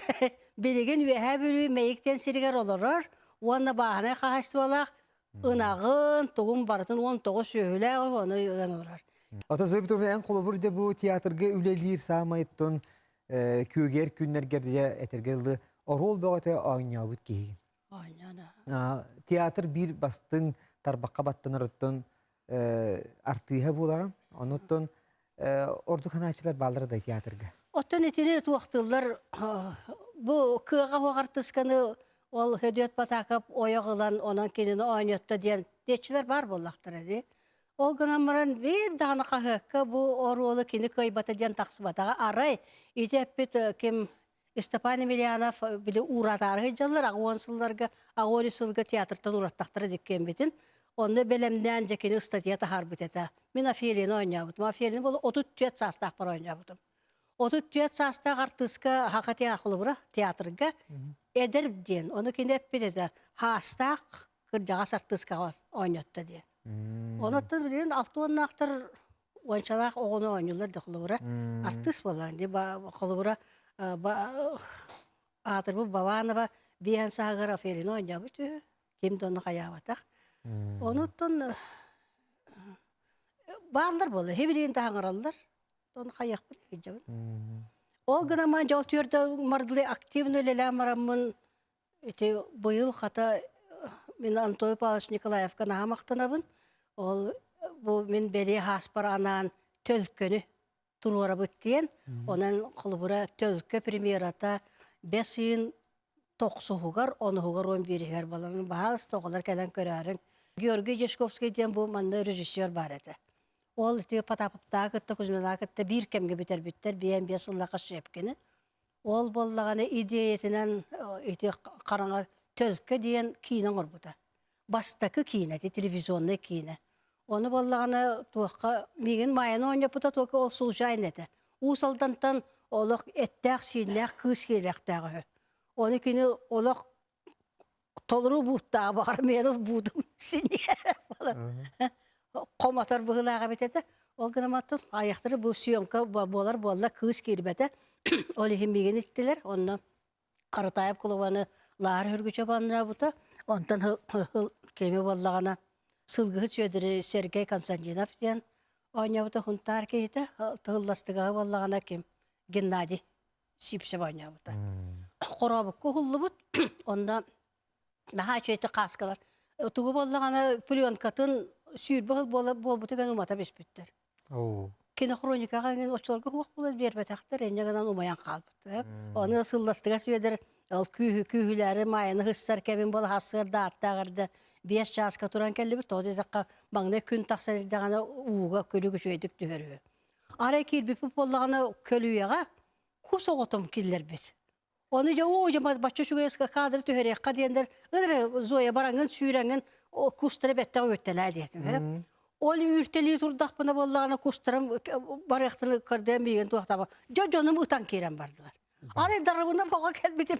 билигин Үөһээ Бүлүү Мэйик диэн сиригэр олорор уонна бааһынай хаһаайыстыбалаах ынаҕын, тугун барытын 19 сүөһүлээх ону ыан олорор. Ата Зоя Петровна, эн холобур дьэ бу театрга үлэлиир саамай оттон күөгэр күннэргэр дьэ этэргэ дылы оруол бөҕөтө оонньообут киһигин. Оонньоон. Театр биир бастыҥ тарбахха баттанар оттон артыыһа буолаҕын. Онуттан ордук ханааччылар бааллара да театрга. Оттон итини туохтууллар бу кыаҕа суох артысканы ол Хөдүөт Батаакап ойох ылан онон кинини оонньотто диэн диэччилэр баар буоллахтара дии. Ол гынан баран биир даҕаны хаһыакка бу оруолу кини кыайбата диэн тахсыбатаҕа. Арай ити эппит ким Степан Емельянов били ууратаары сылдьаллар, аҕа сылларга, аҕа сылга театртан уураттахтара диккиэммитин. Онно бэлэмнээн дьэ кини ыстатыйа таһаарбыт этэ. Мин Офелияны оонньообутум. Офелияны буола 34 саастаахпар оонньообутум. 34 саастаах артыыска Хаха театрга, театрга эдэр диэн, ону кини эппит этэ, хаастаах кырдьаҕас артыыскаҕа оонньотто диэн. Онуттан билигин алта уоннаахтар уончалаах оҕону оонньууллар да холобура артыыс буоллаҕын дии холобура аатырбыт Бабанова биэһэн сааһыгар Офелина оонньообут үһү ким да ону хайаабатах онуттан бааллар буолла хибилиин таһаҥараллар ону хайыахпын сылдьабын ол гынан ман дьол түөрдэ мардылы активно үлэлээн бараммын Ити быйыл хата мин Анатолий Павлович Николаевка наһаа махтанабын. Ол бу мин бэлиэ хааспар анаан төлкөнү туруорабыт диэн. Онон холобура төлкө премьерата бэс ыйын тохсуһугар, онуһугар, он биириһигэр буолан баһаалыста оҕолор кэлэн көрөөрүҥ. Георгий Дьячковский диэн бу манна режиссер баар этэ. Ол ити Потаповтааҕы кытта Кузьминаҕа кытта биир кэмҥэ бүтэрбиттэр, биээн биэс сыллаахха Щепкини. Ол буоллаҕына идиэйэтинэн ити хараҥа Төлкө диэн киинэ оҥорбута. Бастакы киинэ ити телевизионнай киинэ. Ону буоллаҕына туохха миигин Майаны оонньоппута туохха ол случайно этэ. Уус Алдантан олох эттээх-сииннээх кыыс киириэхтээх үһү. Ону кини олох толору бууттаах баҕар миэнэ буутум синьиэ хомотор быһыылаах эбит этэ. Ол гынан оттон айахтары бу съемка буолар буолла кыыс киирбэтэ. Ол иһин миигин иттилэр. Онно Харатаев кулубаны Лаар Үргүчэ баннаабыта. Онтон кеми буоллаҕына Сылгыһыт Сүөдэри Сергей Константинов диэн оонньообута Хунтаар киһитэ. Тылластыгаһы буоллаҕына ким Геннадий Сипсев оонньообута. Хорообукка уһуллубут, онно наһаа үчүгэйдик хааскалар. Тугу буоллаҕына пленкатын сүүрбэ сыл буолбуту гэн умата биспиттэр. Кинохроникаҕа эҥин оччолорго суох буолан биэрбэтэхтэр, инньэ гынан умайан хаалбыт. Ону сылластыга Сүөдэр ол күүһү күүһүлээри маайаны хыссар кэмин буола хассыар да ааттаах эрдэ биэс чааска туран кэллибит. Тоҕо диэтэххэ, маҥнай күн тахсан эрдэҕинэ ууга күлүк үчүгэйдик түһэр үһү. Арай киирбиппит буоллаҕына көлүйэҕэ кус оҕотум киллэрбит. Ону дьэ оо дьэ бачча үчүгэй кадры түһэриэххэ диэннэр ыры Зоя бараҥын сүүрэҥин кустары бэттэх үүртэлээ диэтим. Ол үүртэлии турдахпына буоллаҕына кустарым барыахтарын көрдөөн миигин туохтаба. Дьэ дьонум ытан киирэн бардылар. Арай дарыбына боҕо кэлбитим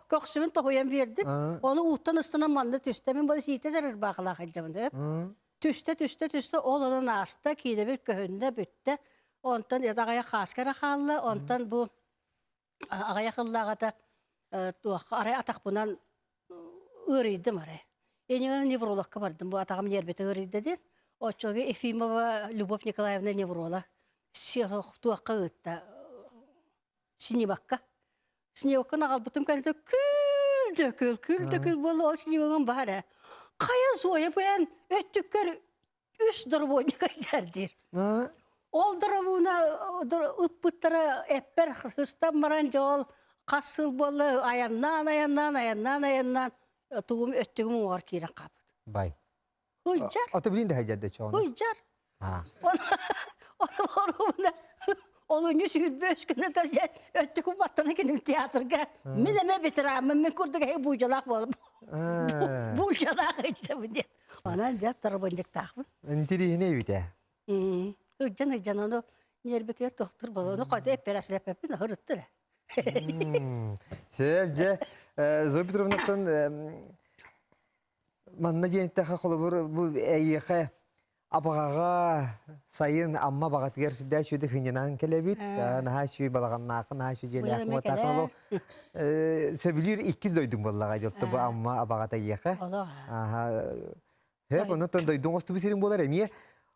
көхсүбүн тоһуйан биэрдим. Ону ууттан ыстанан манна түстэ. Мин бу сиитэ сарырбаахылаах сылдьабын. Түстэ, түстэ, түстэ, ол онон ааста, киинэбит көһүннэ, бүттэ. Онтон аҕайах хааска эрэ хаалла, онтон бу аҕыйах ыллааҕыта туох арай атахпынан ыарыйдым арай. Инньэ неврологка бардым, бу атаҕым нервитэ ыарыйда диэн. Оччоҕо Ефимова Любовь Николаевна невролог туохха ыытта синебакка. Синебаккын аҕалбытым кэннэ күл да күл, күл да күл буолла, ол синебагым баар ээ. Хайа Зоя бу эн өттүккэр үс доробуонньук айдаар диир. Ол доробууна ыппыттара эппэр сыстан баран дьэ ол хас сыл буолла айаннаан айаннаан айаннаан айаннаан тугум өттүгүм уҥуоҕар киирэн хаалбыт. Бай. Хуйдьар. Ото билин да хайдьар да чоҕуна. Хуйдьар. Ону оруобуна олунньу сүүрбэ үс күнэ дьэ өттүкүн баттана киним театрга мин эмэ ветеранмын мин курдук эһи буулдьалаах буолам буулдьалаах ыдьабын диэн. Онон дьэ тарбынньыктаахпын. Интириэһинэй эбитэ. Ыдьан ыдьан ону ньиэрбитигэр тохтур буолла. Ону хойто эппэрээсилэппэппин ыһырыттыр. Сөп дьэ Зоя Петровнаттан манна диэн эттэххэ холобур бу эйиэхэ Абаҕаҕа сайын Амма баҕатыгар сүрдээх үчүгэйдик сынньанан кэлэбит. Наһаа үчүгэй балаҕаннаахха, наһаа үчүгэй дьиэлээх уоттаах олох сөбүлүүр иккис дойдуҥ буоллаҕа дьолто бу Амма абаҕата эйиэхэ. Хөп, онон дойдуҥ оҥостубут сирин буолар эмиэ.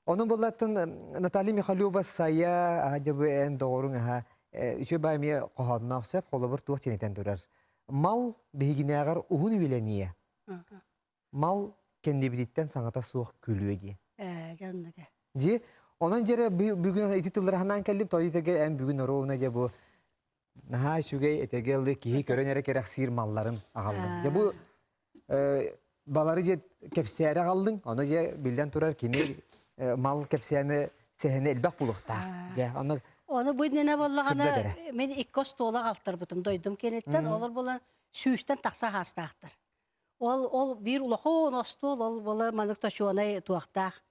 Онон буоллаттан Наталья Михалева Сайа, дьэ бу эн доҕоруҥ аха үчүгэй баа эмиэ хоһоонноох сөп, холобур туох диэн турар. Мал биһигинээҕэр уһун үйэлэниэ. Мал кэннибититтэн саҥата суох күлүө диэн. Ээ, дьэ оннук ээ. Дьи, онон дьэрэ бүгүн ити тыллары санаан кэллим, тоҕо диэтэргэ эн бүгүн оруобуна дьэ бу наһаа үчүгэй этэгэ ылы киһи көрөн эрэ кэрэхсиир малларын аҕаллыҥ. Дьэ бу балары дьэ кэпсээри аҕаллыҥ, ону дьэ биллэн турар кини мал кэпсээни сэһэнэ элбэх буолуохтаах. Дьэ, ону Ону бу иннинэ буоллаҕына мин икки остуола аҕалтарбытым дойдум киэниттэн, олор буолан сүүстэн тахса хаастаахтар. Ол ол биир улахан остуол ол буола маннык точуонай туохтаах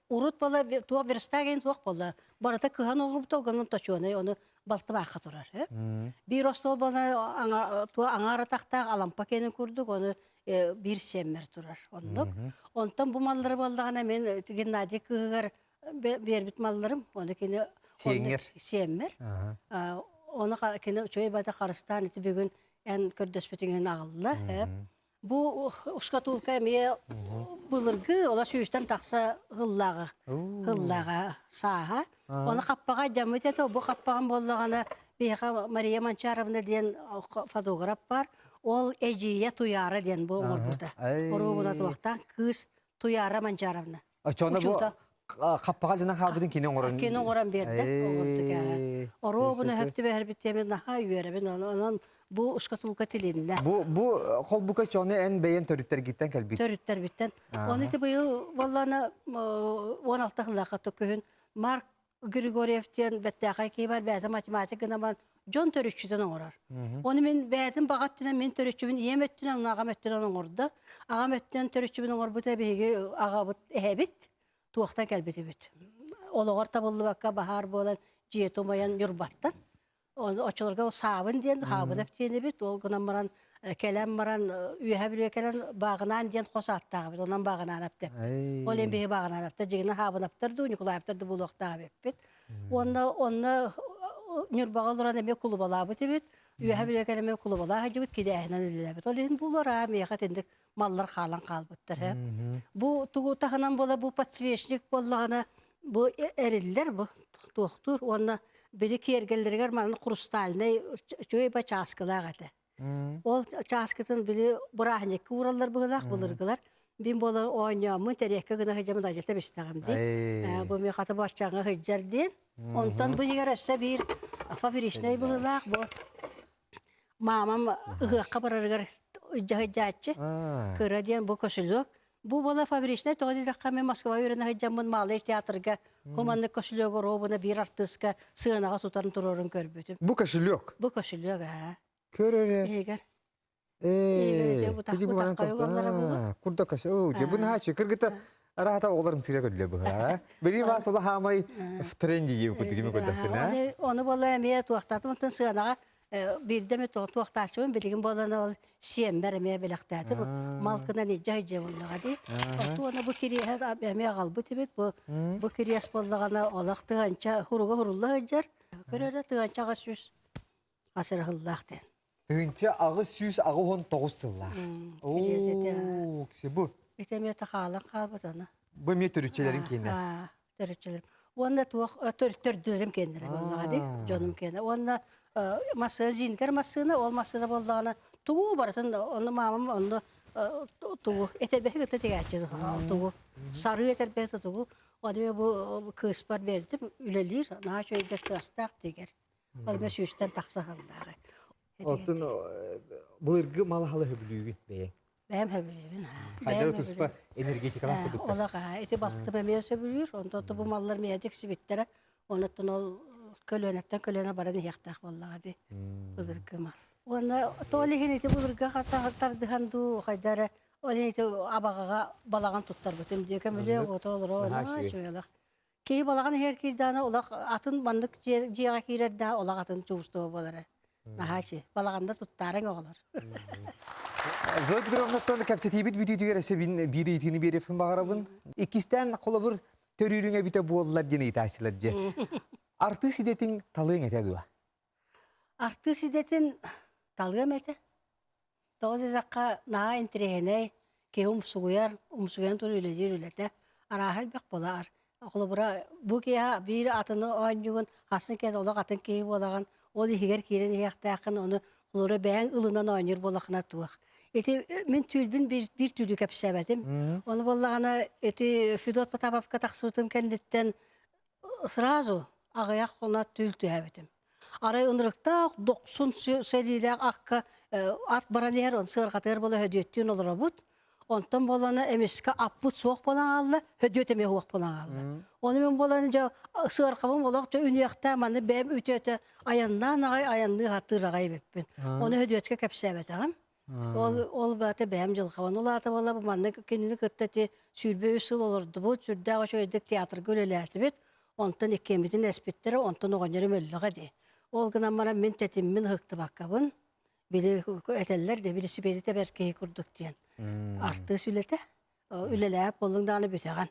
урут буола туох верстак диэн туох буолла барыта кыһан олорбута огонун точуонай ону балтыбаахха турар биир остуол буола туо аҥаар атахтаах алампа киэнин курдук ону биир сиэммэр турар оннук онтон бу маллары буоллаҕына мин Геннадий кыыһыгар биэрбит малларым ону кини сиэҥҥэр сиэммэр ону кини үчүгэй бата харыстаан ити бүгүн эн көрдөспүтүҥ аҕалла бу шкатулка эмиэ былыргы ола сүүстэн тахса һыллааҕа һыллааҕа сааһа ону хаппаҕа дьаммыт этэ бу хаппаҕым буоллаҕына биһиэхэ Мария Манчаровна диэн фотограф бар ол эдьиийэ Туйаара диэн бу оҥорбута оруобуна туохтаан кыыс Туйаара Манчаровна Оччоҕуна бу хаппаҕа дьанан хаалбытын кини оҥорон кини оҥорон биэрдэ оҥордук оруобуна сөп түбэһэрбит диэмин наһаа үөрэбин онон бу шкатулка тилиннэ бу бу холбука чону эн бэйэн төрүттэргиттэн кэлбит төрүттэрбиттэн оны ити быйыл буоллаана 16 сыллаахха күһүн Марк Григорьев диэн бэттээхэй киһи бар бэйэтэ математик гынан дьон төрүччүтүн оҥорор. Ону мин бэйэтин баҕа өттүнэн мин төрүччүбүн ийэм өттүнэн уонна аҕам өттүнэн оҥордо. Аҕам өттүнэн төрүччүбүн оҥорбута биһиги аҕабыт эһэбит туохтан кэлбитибит. Олоҕор табыллыбакка баһаар буолан дьиэтэ умайан Ньурбаттан Оччолорго Саабын диэн Хаабынап диэн эбит. Ол гынан баран кэлэн баран Үөһэ Бүлүүгэ кэлэн Бааҕынаан диэн хос ааттаах эбит. Онон Бааҕынаанап деп. Ол иһин биһи Бааҕынанаптар дьиҥинэ Хаабынаптар дуу, Ньукулаевтар да буолуохтаах эбиппит. Уонна онно Ньурбаҕа олорон эмиэ кулубалаабыт эбит. Үөһэ Бүлүүгэ кэлэн эмиэ кулубалаах сылдьыбыт, кирээһинэн үлэлээбит. Ол иһин буолуор аа миэхэ итинник маллар хаалан хаалбыттар. Бу тугу таһынан буола бу подсвечник буоллаҕына бу эриллэр бу туохтуур уонна били киэргэллэригэр манна хрустальнай үчүгэй ба чааскылаах этэ. Ол чааскытын били бырааһынньыкка уураллар быһыылаах былыргылар. Бин буола оонньооммун тэриэккэ гына сылдьаммын адьата бистэҕим дии. Бу мин хата баччаҥҥа сылдьар диэн. Онтон бу иһигэр өссө биир фабричнай быһыылаах бу Маамам ыһыахха барарыгар дьаһайдьааччы. Кыра диэн бу кошелек. Бу буола фабричнай тоҕо диэтэххэ мин Москва үөрэнэ сылдьаммын Малый театрга хуманнык кошелегу робуна биир артыыска сыанаҕа тутан турарын көрбүтүм. Бу кошелек? Бу кошелек, аа. Көр эрэ. Иһигэр. Ээ, курдак оо, дьэ бу наһаа кыргыта араата оҕолорум сирэ көрдүлэр быһа. Били баас ола хаамай в тренде диэбит курдук кими көрдөхпүнэ. Ону буола эмиэ туохтаатым онтон сыанаҕа биирдэ эмэ туохтааччыбын билигин буолан ол сиэммэр эмиэ бэлэхтээтим малкынан илдьэ сылдьа буоллаҕа дии. Оттуона бу кириэһэ эмиэ аҕалбыт эбит бу бу кириэс буоллаҕына олох тыһанча хуруга хурулла сылдьар. Көрөрө тыһанча 800 асырыһыллаах диэн. 1889 сыллаах. Оо, бу. Ити эмиэ хаалан хаалбыт аны. Бу эмиэ төрүччүлэрин киэнэ. Төрүччүлэрим. Уонна туох төрдүлэрим киэннэрэ буоллаҕа дии, дьонум киэнэ. Уонна массыына, Зингер массыына, ол массыына буоллаҕына тугу барытын онно маамам онно тугу этэрбэһи кытта тигээччи тугу сарыы этэрбэһи тугу оны бу кыыспар бердим үлэлиир наһаа үчүгэйдик тыастаах тигэр Ол эмэ сүүстэн тахса сыллааҕы. Оттон былыргы малаһалы сөбүлүүгүн бэйэҥ? Бэйэм сөбүлүүбүн. Хайдары туспа энергетикалаах курдуктар. Олох ити балтым эмиэ сөбүлүүр. Онтон бу маллар миэхэ тиксибиттэрэ. Онуттан ол көлүөнэттэн көлүөнэ баран иһиэхтээх буоллаҕа дии. Былыргы мал. Уонна тоол иһин ити былыргы тардыһан дуу хайда эрэ ол иһин ити абаҕаҕа балаҕан туттарбытым дии. Көмүлүөк уота олороо үчүгэй. Киһи балаҕан иһэр киирдэҕинэ олох атын маннык дьиэҕэ киирэр да олох атын чувство буолара. Наһаа үчүгэй. Балаҕанда туттаарыҥ оҕолор. Зоя Петровнаттан кэпсэтиибит бүтүүтүгэр өссө биир ыйытыыны биэриэхпин баҕарабын. Иккистээн холобур төрүүрүҥ эбитэ буоллар диэн ыйытааччылар дьэ. Артыыс идэтин талыаҥ этэ дуо? Артыыс идэтин талыам этэ. Тоҕо диэтэххэ, наһаа интэриэһинэй, киһи умсугуйар, умсугуйан туран үлэлиир үлэтэ арааһа элбэх буолар. Холобура, бу киэһэ биир атыны оонньуугун, хассын киэһэ олох атын киһи буолаҕын, ол иһигэр киирэн иһиэхтээххин, ону холобура бэйэҥ ылынан оонньуур буоллаххына туох. Ити мин түүл биир, биир түүлү кэпсээбэтим. Ону буоллаҕына, ити Федот Потаповка тахсыбытым кэнниттэн сразу аҕыйах хоно түүл түһээбитим. Арай ынырыктаах дохсун сэлиилээх акка ат баран иһэр, он сыарҕатыгар буола һөдүөттүүн олоробут. Онтон буолана эмискэ аппыт суох буолан хаалла, һөдүөт эмиэ суох буолан хаалла. Ону мин буолан дьэ сыарҕабым олох дьэ үнүөхтээх маны бэйэм үтүөтэ айаннаан аҕай айанныы сатыыр аҕай эбиппин. Ону һөдүөткэ кэпсээбэтэҕим. Ол ол баата бэйэм дьылҕабын улаата буола бу маннык кинини кытта ити 23 сыл олордубут, сүрдээх үчүгэйдик театрга үлэлээтибит. Онтон иккиэммитин эспиттэрэ, онтон оҕонньорум өллөҕө дии. Ол гынан баран мин тэтиммин ыһыктыбаккабын, били этэллэр да велосипеди тэбэр киһи курдук диэн. Артыыс үлэтэ, үлэлээп буоллуҥ даҕаны бүтэҕин.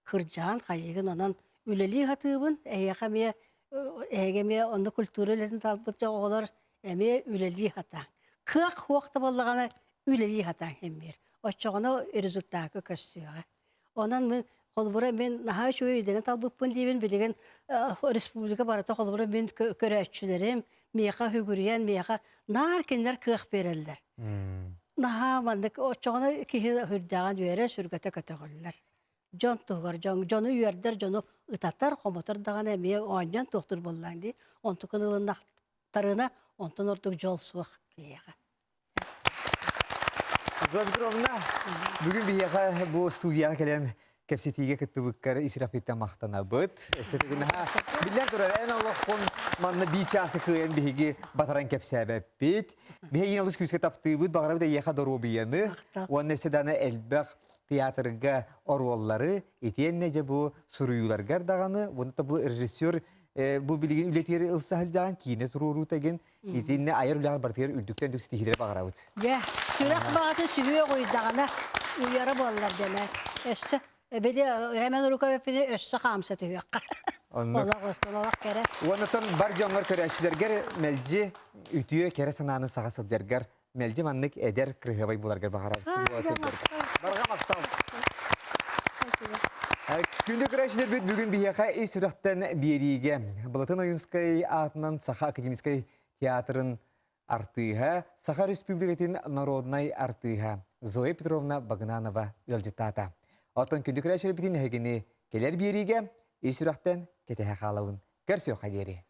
Кырдьаан хайыгын онон үлэлии сатыыбын, эһиэхэ эмиэ эһиги эмиэ онно культура үлэтин талбыт оҕолор эмиэ үлэлии сатааҥ. Кыах суох да буоллаҕына үлэлии сатааҥ эмиэр. Оччоҕуна результакка көрсүөҕэ. Онон мин холобура мин наһаа үчүгэй идэни талбыппын диибин билигин республика барыта холобура мин көрөөччүлэрим миэхэ үгүрүйэн миэхэ наар кинилэр кыах биэрэллэр. Наһаа маннык оччоҕуна киһи үрдээҕин үөрэр, сүргэтэ көтөҕүллэр. Дьон туһугар дьон, дьону үөрдэр, дьону ытатар, хомотор даҕаны эмиэ оонньоон туохтуур буоллаҥ дии. Онтукун ылыннахтарына, онтон ордук дьол суох киһиэхэ. Зоя Петровна, бүгүн биһиэхэ бу студияҕа кэлэн кэпсэтиигэ кыттыбыккар исирэхпиттэн махтанабыт. Өссө төгүнэһэ биллэн турар, эн олоххун манна биир чааска кыайан биһиги батаран кэпсээбэппит. Биһиги олус күүскэ таптыыбыт, баҕарабыт эйиэхэ доруобуйаны уонна өссө даҕаны элбэх театрга оруоллары итиэннэ дьэ бу суруйууларгар даҕаны, уонна бу режиссер бу билигин үлэтигэр ылса сылдьаҕын киинэ туруоруута игин Итиннэ айар үлэҕэр барытыгар үрдүктэн үрдүк ситиһиилэри баҕарабыт. Дьэ, сүрэх баҕатын сүһүөх уйдаҕына уйара буоллар дэнэ. Өссө били Эмэн Рукавеппини өссө хаамса түһүөххэ. Оннук. Олох остон олох кэрэ. Уоннаттан бар дьоҥҥор көрөөччүлэргэр мэлдьи үтүө кэрэ санааны саҕа сылдьаргар мэлдьи маннык эдэр кырыһыабай буоларгар баҕарабыт. Барҕа махтал. Күндү көрөөччүлэрбит бүгүн биһиэхэ ис сүрэхтэн биэриигэ Былатын Ойуунскай аатынан Саха академическай театрын артыыһа, Саха Республикатын народнай артыыһа Зоя Петровна Багынанова ыалдьыттаата. Оттон күндү көрөөччүлэрбитин эһигини кэлэр биэриигэ ис сүрэхтэн кэтэһэ хаалабын. Көрсүөххэ диэри.